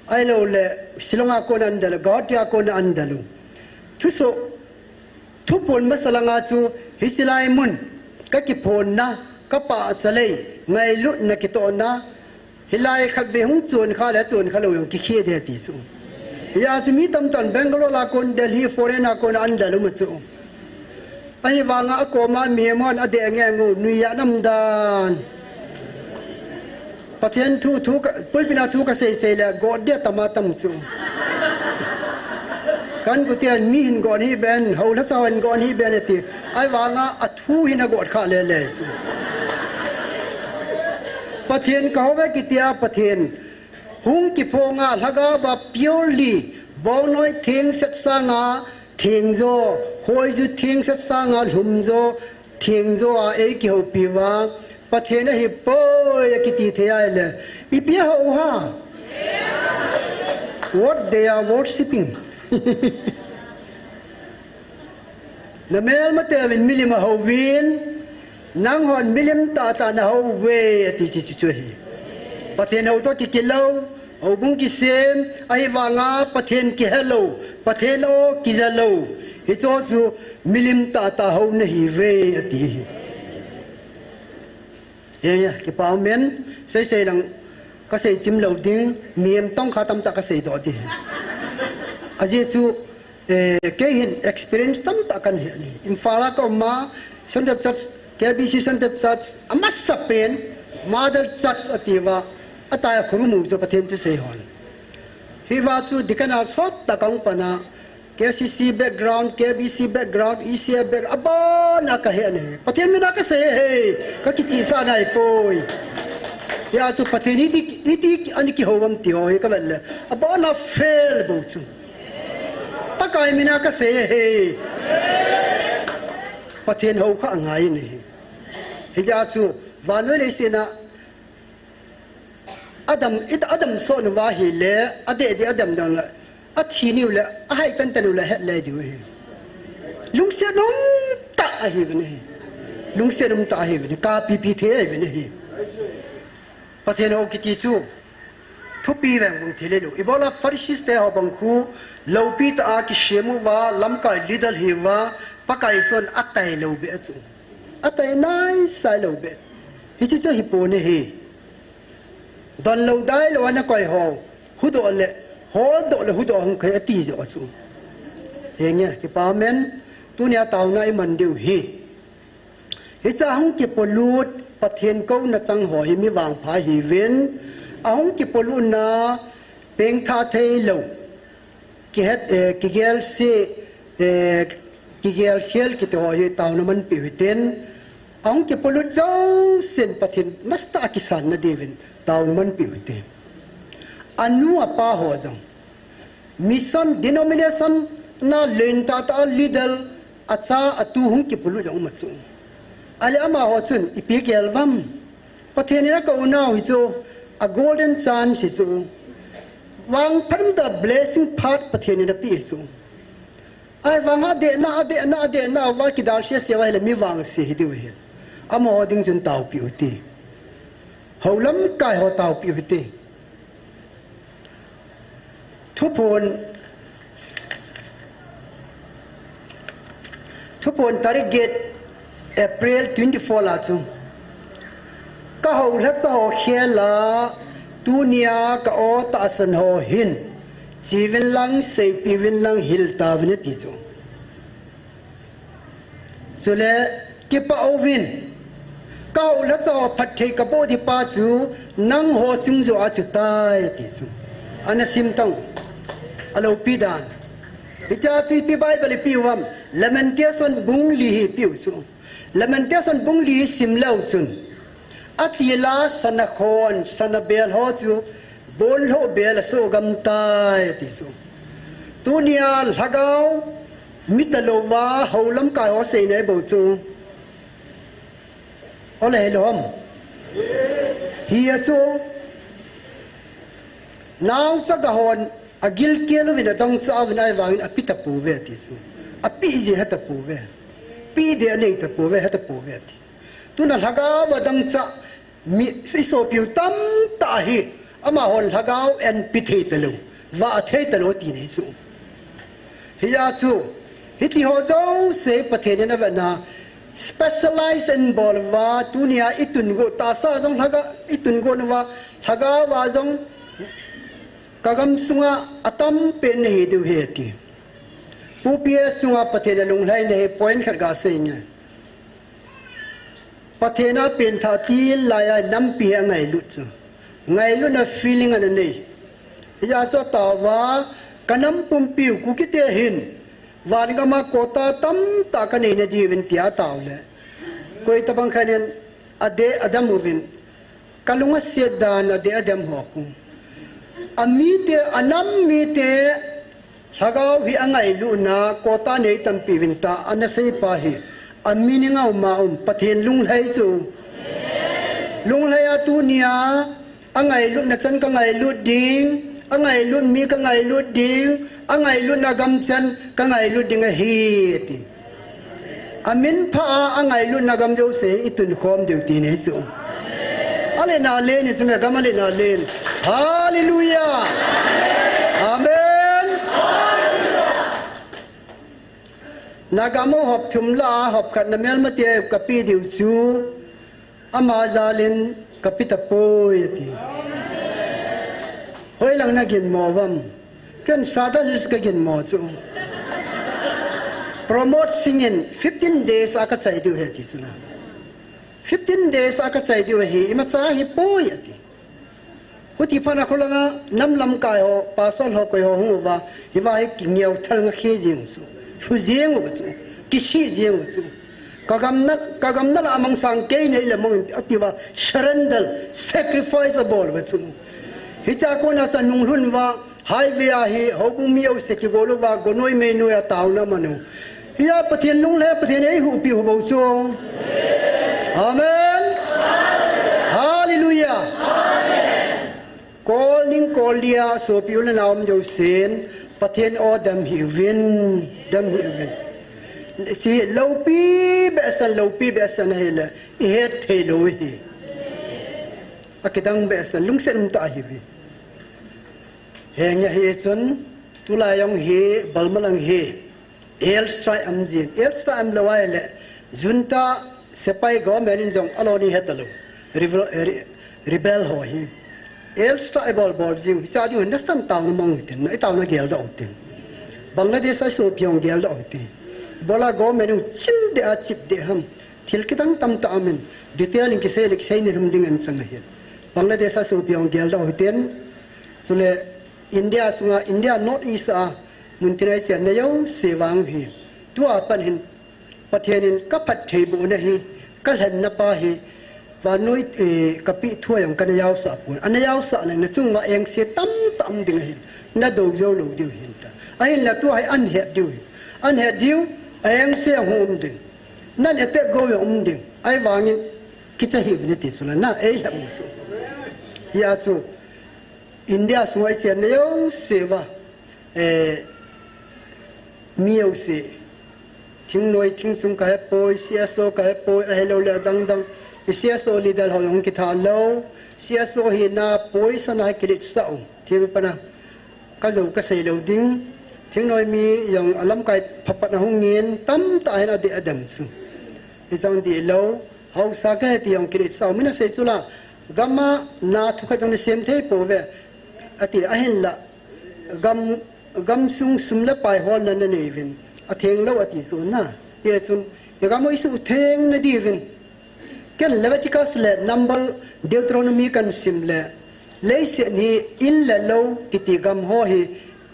Ahilou le, Shillong a kona an del u, Guwahati a kona an del u. Thusoh, thuphon masa langa chu, hiche lai mun, ka kiphonna, ka pahcha lei, ngailutna kitohna, hilai khatvei hung chon kha le chon kha lou jong kikhe de ti chu. Hia chu mi tamtah in Bangalore a kon Delhi foreign a kon an del um chu. Ahivanga akoma mihem hon adeh nge ngu nuiya nam dan. Pathen thu, thu ka, pulpit a thu ka sei sei le got dia tama tam chu. Kan gutian mi hin got hi ben, ho la sa hin got hi ben ti. Ahivanga a thu hin a got kha le le chu. Pathen ka hou ve kitia Pathen. Hung kiphonga lhagao va purely, bongnoi thengset sanga thengjo, khoiju thengset sanga lhumjo, thengjo a ei kihoupi uva. Pathen ahipoi akiti thei ahile. Ipi a hou ha? What they are worshipping. Na melmateuvin milim ahouvin, nanghon milim tahtah nahouve, ati chu chu chu ahi. Pathen hou toh kikilou, houbung kisem, ahivanga Pathen kihelou, Pathen o kijalou. Hicho chu milim tahtah hou nahiuve, ati hi. Henge, kipa umen, sei sei lang kasei chim lou ding, mihem tongkha tamtah kasei doh ding. Ajeh chu, eh, kei hin experience tamtah kahin nei. Imphal a ka um a, Centre Church, K B C Centre Church, amasapen, Mother Church atiuva, atia khurum'u chu Pathen thusei hon. Hiva chu deacon a sottah kahung pan a, K C C background, K B C background, E C F background, abana kahe ahi. Pathen mina kasei ahi, kakichihsah naipoi. Hia chu Pathen iti, iti ana kihou ham ti ho hi kavet le. Abana fail bou chu. Pakai mina kasei ahi. Pathen hou kha angai ahi. Hijeh a chu, vannoi leiset a Adam, it Adam soh uva ahile, adeh deh Adam dang le, athi niu le, ahai tan tan u le, het le diu ahi. Lungset umtah ahiuvin ahi. Lungset umtah ahiuvin ahi. Kapipi thei ahiuvin ahi. Pathen hou kiti chu, thupi veng bung thei lou. Ibola Pharisees te ho bang khu, loupi tah a kisem uva, lamkai leader hiuva, Pakai son atai lou be a chu. Atai naisai lou be. Hiche chu hipon ahi. Don lou dai lou ana koi ho. Hudoh le, hodoh le, hudoh hung kei ati jo chu. Henge, kipa umen, tunia taona iman diu hi. Hicha hung kipolut, Pathen kouna chang ho hi mi vangpha hiuvin. Ahung kipolutna, pengthah thei lou. Kihet, eh, kigel se, eh, kigel khel kiti ho hi taona manpeh u hite. Ahung kipolut jousen Pathen nasatah a kisan na diuvin taona manpeh u hite. Anu apa ho jong. Mission denomination na lentah tah a leader acha atu hung kipolut jong um a chu. Ahile amaho chun ipi gel uvam. Pathen in akou nau hi chu, a golden chance hi chu. Vangphat umtah blessing phat Pathen in apeh hi chu. Ahivanga adehna, adehna, adehna uva kidalse se uva ahile mi vangse hi diu ahi. Amaho ding chun taopeh u hite. Hou lamkai ho taopeh u hite. Thuphon, Thuphon tarik get, April twenty-four la chu, ka houlhacha ho khela, tunia ka aw tahsan ho hin, chiuvin lang, seipiuvin lang, hil tauvin ati chu. Chule, kipah uvin, ka houlhacha ho phatthei ka boh ding pa chu, nangho chung joh a chu tai ati chu. Ana sim tang, alopi dan. Hichea chu ipi Bible ipi u ham, Lamentation bung li hi ipi u chu. Lamentation bung li sim leu chun, atila sana khon, sana bel ho chu, bonlhoh bel a sohgam tai ati chu. Tunia lhagao, mi talouva, hou lamkai ho seina ibol chu. Ole hilou ham. Hia chu. Naochaga hon, agilkel uvin adangchah uvin ahivangin api tapouve ati chu. Api ji he tapouve. Pi ding anei tapouve, he tapouve ati. Tuna lhagao a dangchah mi, isopiu tamtah hi, amahon lhagao in pi thei talou, vah thei talou tina hi chu. Hia chu, hiti ho jouse Pathen in avetna, specialize in bol uva, tunia itun got, tahsa jong lhaga, itun got uva, lhagao a jong, ka gam sunga atam pen nahi diu ahi ati. Pu P S chunga Pathen alunglhaina hi point khat gasei inge. Pathen a penthah til laiya nampi hi angailut chu. Ngailutna feeling ana nei. Hia chu ataova, ka nam pumpiu Kukite hin, van gama quota tamtah kanei nadiuvin tia ataole. Koi tabang khat in adeh adam uvin. Ka lung aset dan adeh adam ho khu. Amite, anam mite, lhagao hi angailutna, quota nei tampi uvin tia ana seipa hi. A meaning a um a um, Pathen lunglhai chu. Lunglhai a tunia, angailutna chan kangailut ding, angailut mi kangailut ding, angailutna gam chan kangailut ding ahi, ati. Amin pha a, angailutna gam jouse hi itun khom diu tina hi chu. Aletna len hi chu me, gam aletna len. Hallelujah. Amen. Nagam u hop thum lah a hop khat na melmate kape diu chu. Ama jalin kape tapoi ati. Hoilang naginmo uvam? Ken Sadar Hills kaginmo chu. Pramod Singh in fifteen days a kachai diu ahi ati chula. Fifteen days a kachai diu ahi, imacha ahipoi ati. Huti phat a khulanga nam lamkai ho, pastor ho, koi ho hung uva, hiva hi kingeu thal nga khe jeng u chu. Lhu jeng u chu. Kisih jeng u chu. Ka gam na, ka gam na lah a mangsang kei neile mang in ati uva, surrender, sacrifice abol uva chu. Hichea kona chu anung lhun uva, highway a hi, houbung mi jouse kigol uva, gonoi meinoi a taona aman u. Hia Pathen lunglhai, Pathen in eihuhpi u bou chu. Amen. Hallelujah. Kol ning kol dia sopi u le nao um jousen, Pathen aw dem hih uvin, dem hih uvin. Hiche hi loupi behseh, loupi behseh ahile, ihet thei lou ahi. Akidang behseh, lungset umtah ahiuve. Henge hichun, tulai jong hi, balmalang hi, air strike aum jin. Air strike aum lou ahile, junta sepai government in jong aloni hetalou. Rebel, re-, rebel ho hi. Air strike bol bol jiu, hicha diu, nasatah in taona mang u hitin, na itaona geldoh u hitin. Bangladesh a isopi hung geldoh u hite. Ibola government in chim deh a chip deh ham. Thil kidang tamtah aumin, detail in kisei le kisei nilhum ding anchang ahi. Bangladesh a sopi hung geldoh u hitin, chule India sunga, India North East a, mun tina ichena jouse vang hi. Tua pat hin, Pathen in kaphattheibohna hi, kalhenna pa hi, vannoi, eh, kapi thua jong kana jaosah pon. Ana jaosah leng nachunguva engse tamtah um ding ahin, nadou jou lou diu ahin tia. Ahinla tua hi ahin het diu ahi. Ahin het diu, a engse ahung um ding. Nan attack go jong um ding. Ahivangin kicha hih uvin ati chula na eilhep u chu. Hia chu India sunga ichenna jouse uva, eh, mi jouse. Thingnoi, thingchung kahepoi, C S O kahepoi, ahilouleh adangdang. I C S O leader ho jong kitha lou. C S O hina poison a kiletsah u. Thing pana. Kajou kasei lou ding. Thingnoi mi jong alamkai phapat ahung in tamtah hin adeh adem chu. Hichang dih lou, haosa kahi ti jong kiletsah um in asei chu la, gam a na thukhat jong nasem thei pouve, ati, ahinla, gam, gamsung sum le pai holna nanei uvin, atheng lou ati chu na. Hichun, i gam u isuhtheng nadiuvin. Ken Leviticus le Number, Deuteronomy kan sim le, leiset hi in le lou kiti gam ho hi,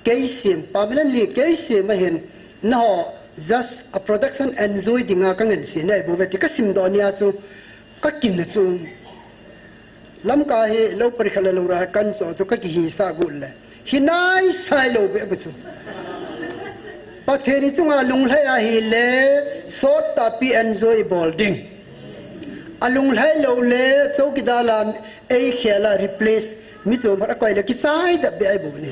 kei sem, permanently kei sem ahin, nangho just a protection enjoy dinga kangansena ahibouve ti kasimdoh nia chu, kakin a chu. Lamka hi lou pari khat le lou ra kan cho chu kakihisah got le, hinai sai lou beh beh chu. Pathen i chunga lunglhai ahile, sottahpi enjoy ibol ding. Alunglhai lou le, chowkidar a eikhel a replace, mi chom khat akoi le kichai dap beh ahibou ne.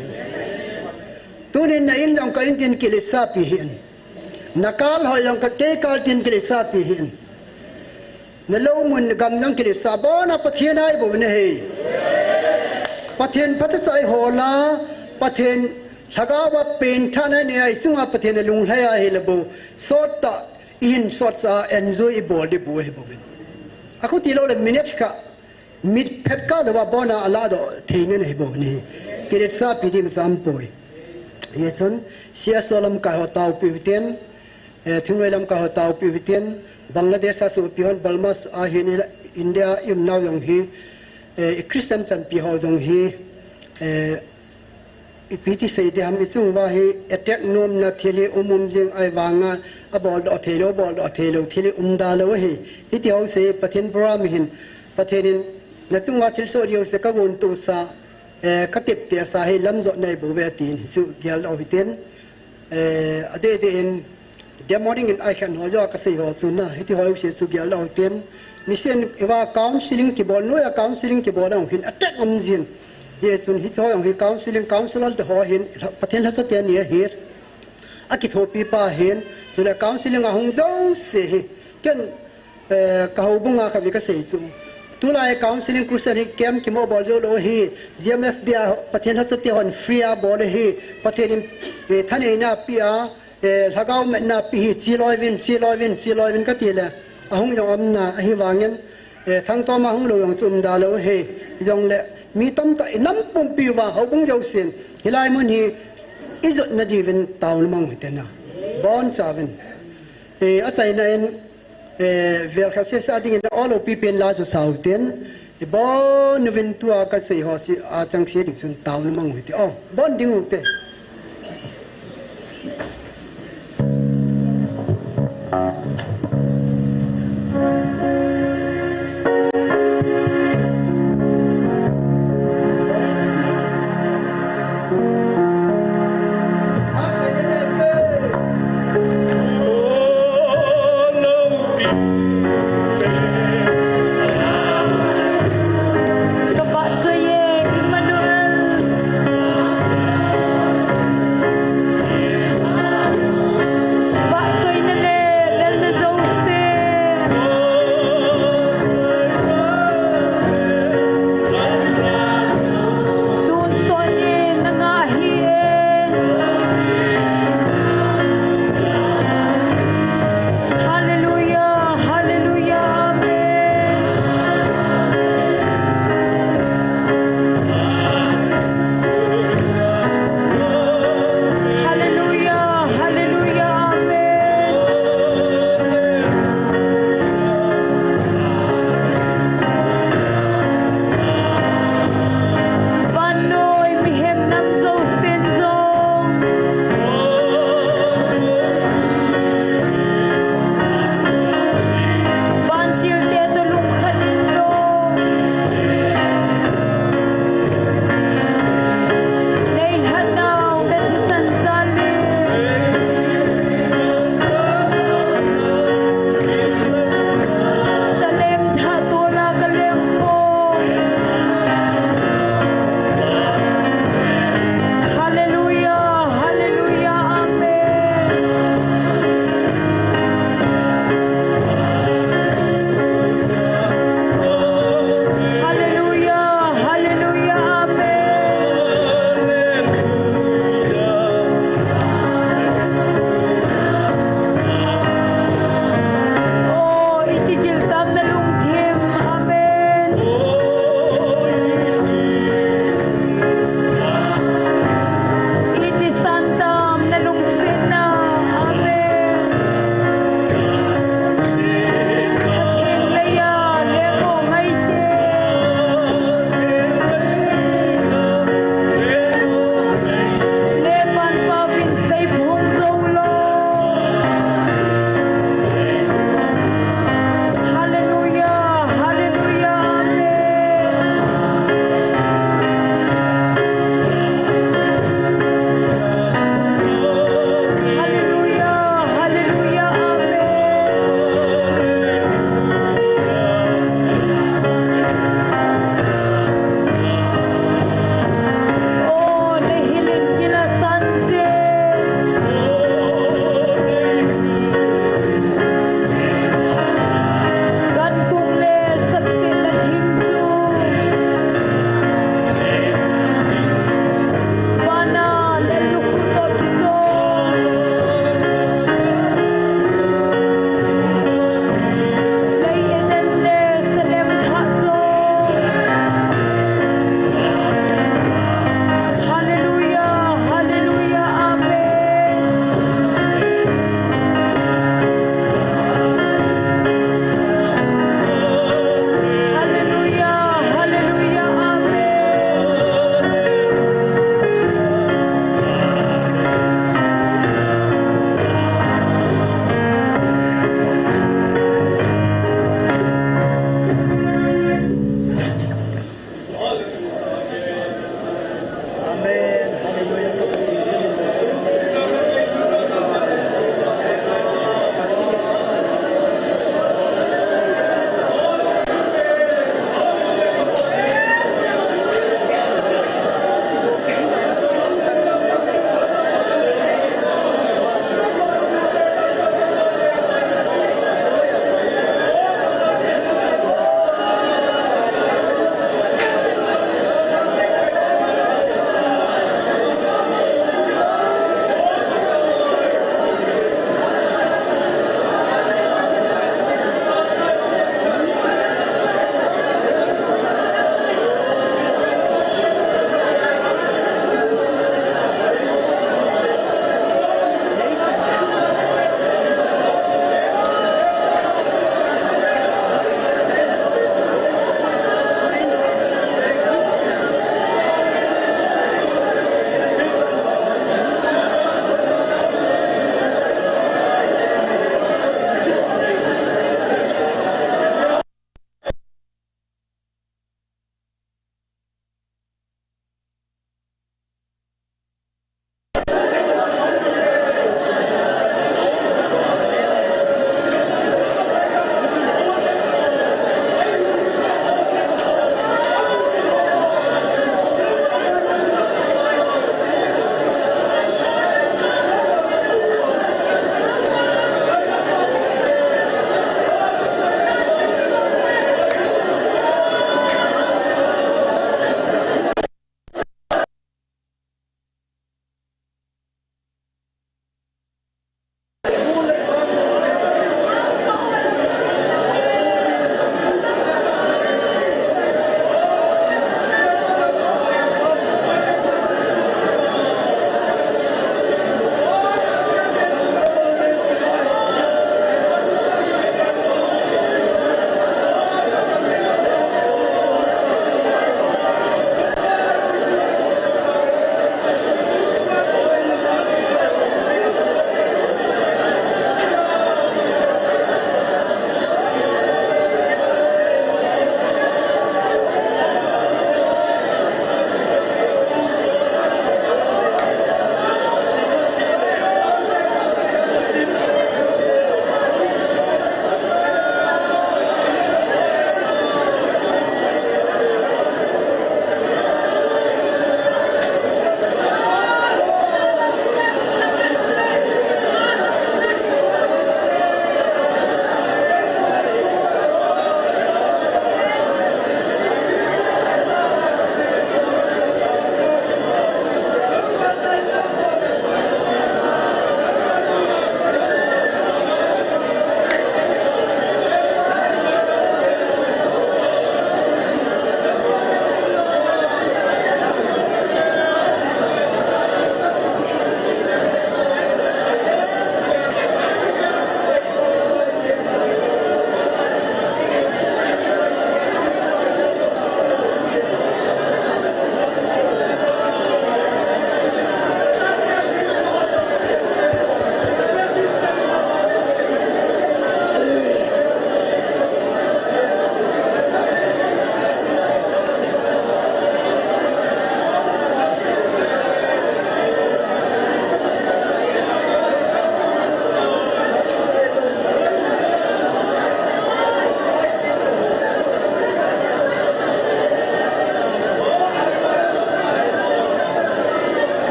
Tunin na in jong ka in tin kiletsahpi hih in. Na kal ho jong ka kei kal tin kiletsahpi hih in. Na lou mun gam jong kiletsah, abona Pathen ahibou ne hei. Pathen phatah cha ihol a, Pathen lhagao a pengthahna inei a, i chunga Pathen alunglhai ahile bou, sottah, ihin sotcha enjoy ibol ding bou ahibou in. Akhuti lou le minute khat, mit phet kah lou a abona aladoh thei ngen ahibou ne. Kiletsahpi ding imacha umpoi. Hichun, C S O lamkai ho taopiu hitin, eh, thingnoi lamkai ho taopiu hitin, Bangladesh a sopi hon, Burma a hin, India i umnau jong hi, eh, i Christian chanpi ho jong hi, eh, ipi ti sei ding ham, i chung uva hi attack nomna thil hi um um jing ahivanga, aboldoh thei lou, boldoh thei lou thil hi um da lou ahi. Hiti ho sei Pathen program hin, Pathen in na chung uva thilsoh ding ho sei kagontohsa, eh, kateptehsa hi lamjot nei bouve tin chu geldoh hitin. Eh, adeh deh in, demorning in aikhen ho joh a kasei ho chu na, hiti ho jouse chu geldoh hitin. Niseh in iva counseling kibol, noiya counseling kibol a jong hin attack um jin. Hichun hiche ho jong hi counseling, counselor te ho hin, Pathen lhacha te ni ahi. Akithopi pa hin, chule counseling a hung jouse hi. Ken, eh, ka houbung a khatvei kasei chu. Tulai counseling crusade hi camp kimo bol jou lou ahi, G M F D a Pathen lhacha te hon free a bol ahi, Pathen in, eh, thaneina apeh a, eh, lhagao metna apeh hi, che loi uvin, che loi uvin, che loi uvin kati le, ahung jong um na, ahivangin, eh, thangtom a hung lou jong chu um da lou ahi, jongle, mi tamtah i nam pumpi uva, houbung jousen, hilai mun hi, ijotna diuvin taona mang u hite na, boncha uvin. Eh, achaina in, Eh, vel khat sese a dingin aw loupi pen la chu sao ten. Ibon uvin tua kasei ho si a chang se ding chun taona mang u hite. Oh, bon ding u te. Nalungthim, amen. Iti santam nalungsinna, amen. Katheng leia lengong ngaite. Lepan pauvin seiphong jou lou. Hallelujah.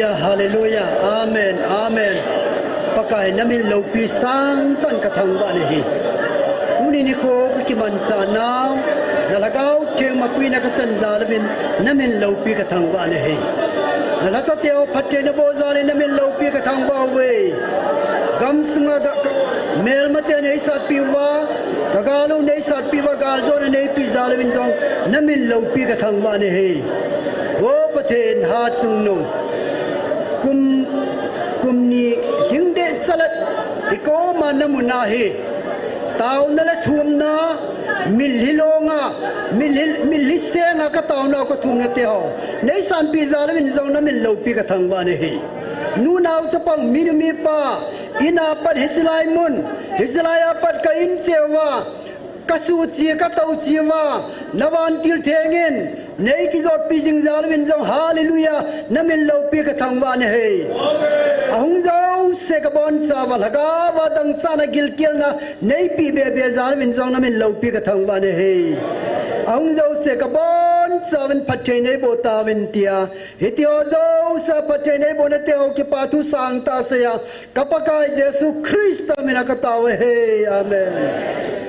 Hallelujah. Amen. Amen. Pakai, namin loupi sangtah in kathangvah nahi. Tuni nikho kakimanchah nau, nalhagao theng mapuina kachan jal uvin, namin loupi kathangvah nahi. Nalhachate ho phattheina boh jal in namin loupi kathangvah uve. Gamsunga ga, ga, melmate neisatpi uva, kagal u neisatpi uva, galjona neipeh jal uvin jong, namin loupi kathangvah nahi. O Pathen, hatchungnung. Kum, kum ni hing deh chalat, hikoma namun ahi. Taona le thumna, mitlhi longa, mitlhi, mitlhi senga kataona u kathumna te ho. Neisanpi jal uvin jong namin loupi kathangvah nahi. Nunao chapang minu mipa, in a pat hiche lai mun, hiche lai a pat ka in cheh uva, kasuh cheh, katou cheh uva, navantil theng in, neikijotpi jing jal uvin jong, hallelujah, namin loupi kathangvah nahi. Ahung jouse kabonchauva, lhagao va dangchahna gilkelna, neipeh bebe jal uvin jong namin loupi kathangvah nahi. Ahung jouse kabonchauvin phatthei neiboh tauvin tia. Hiti ho jouse phatthei neibohna te ho kipathu sangtah seiya, ka Pakai Jesu Christa mina katao ahi. Amen.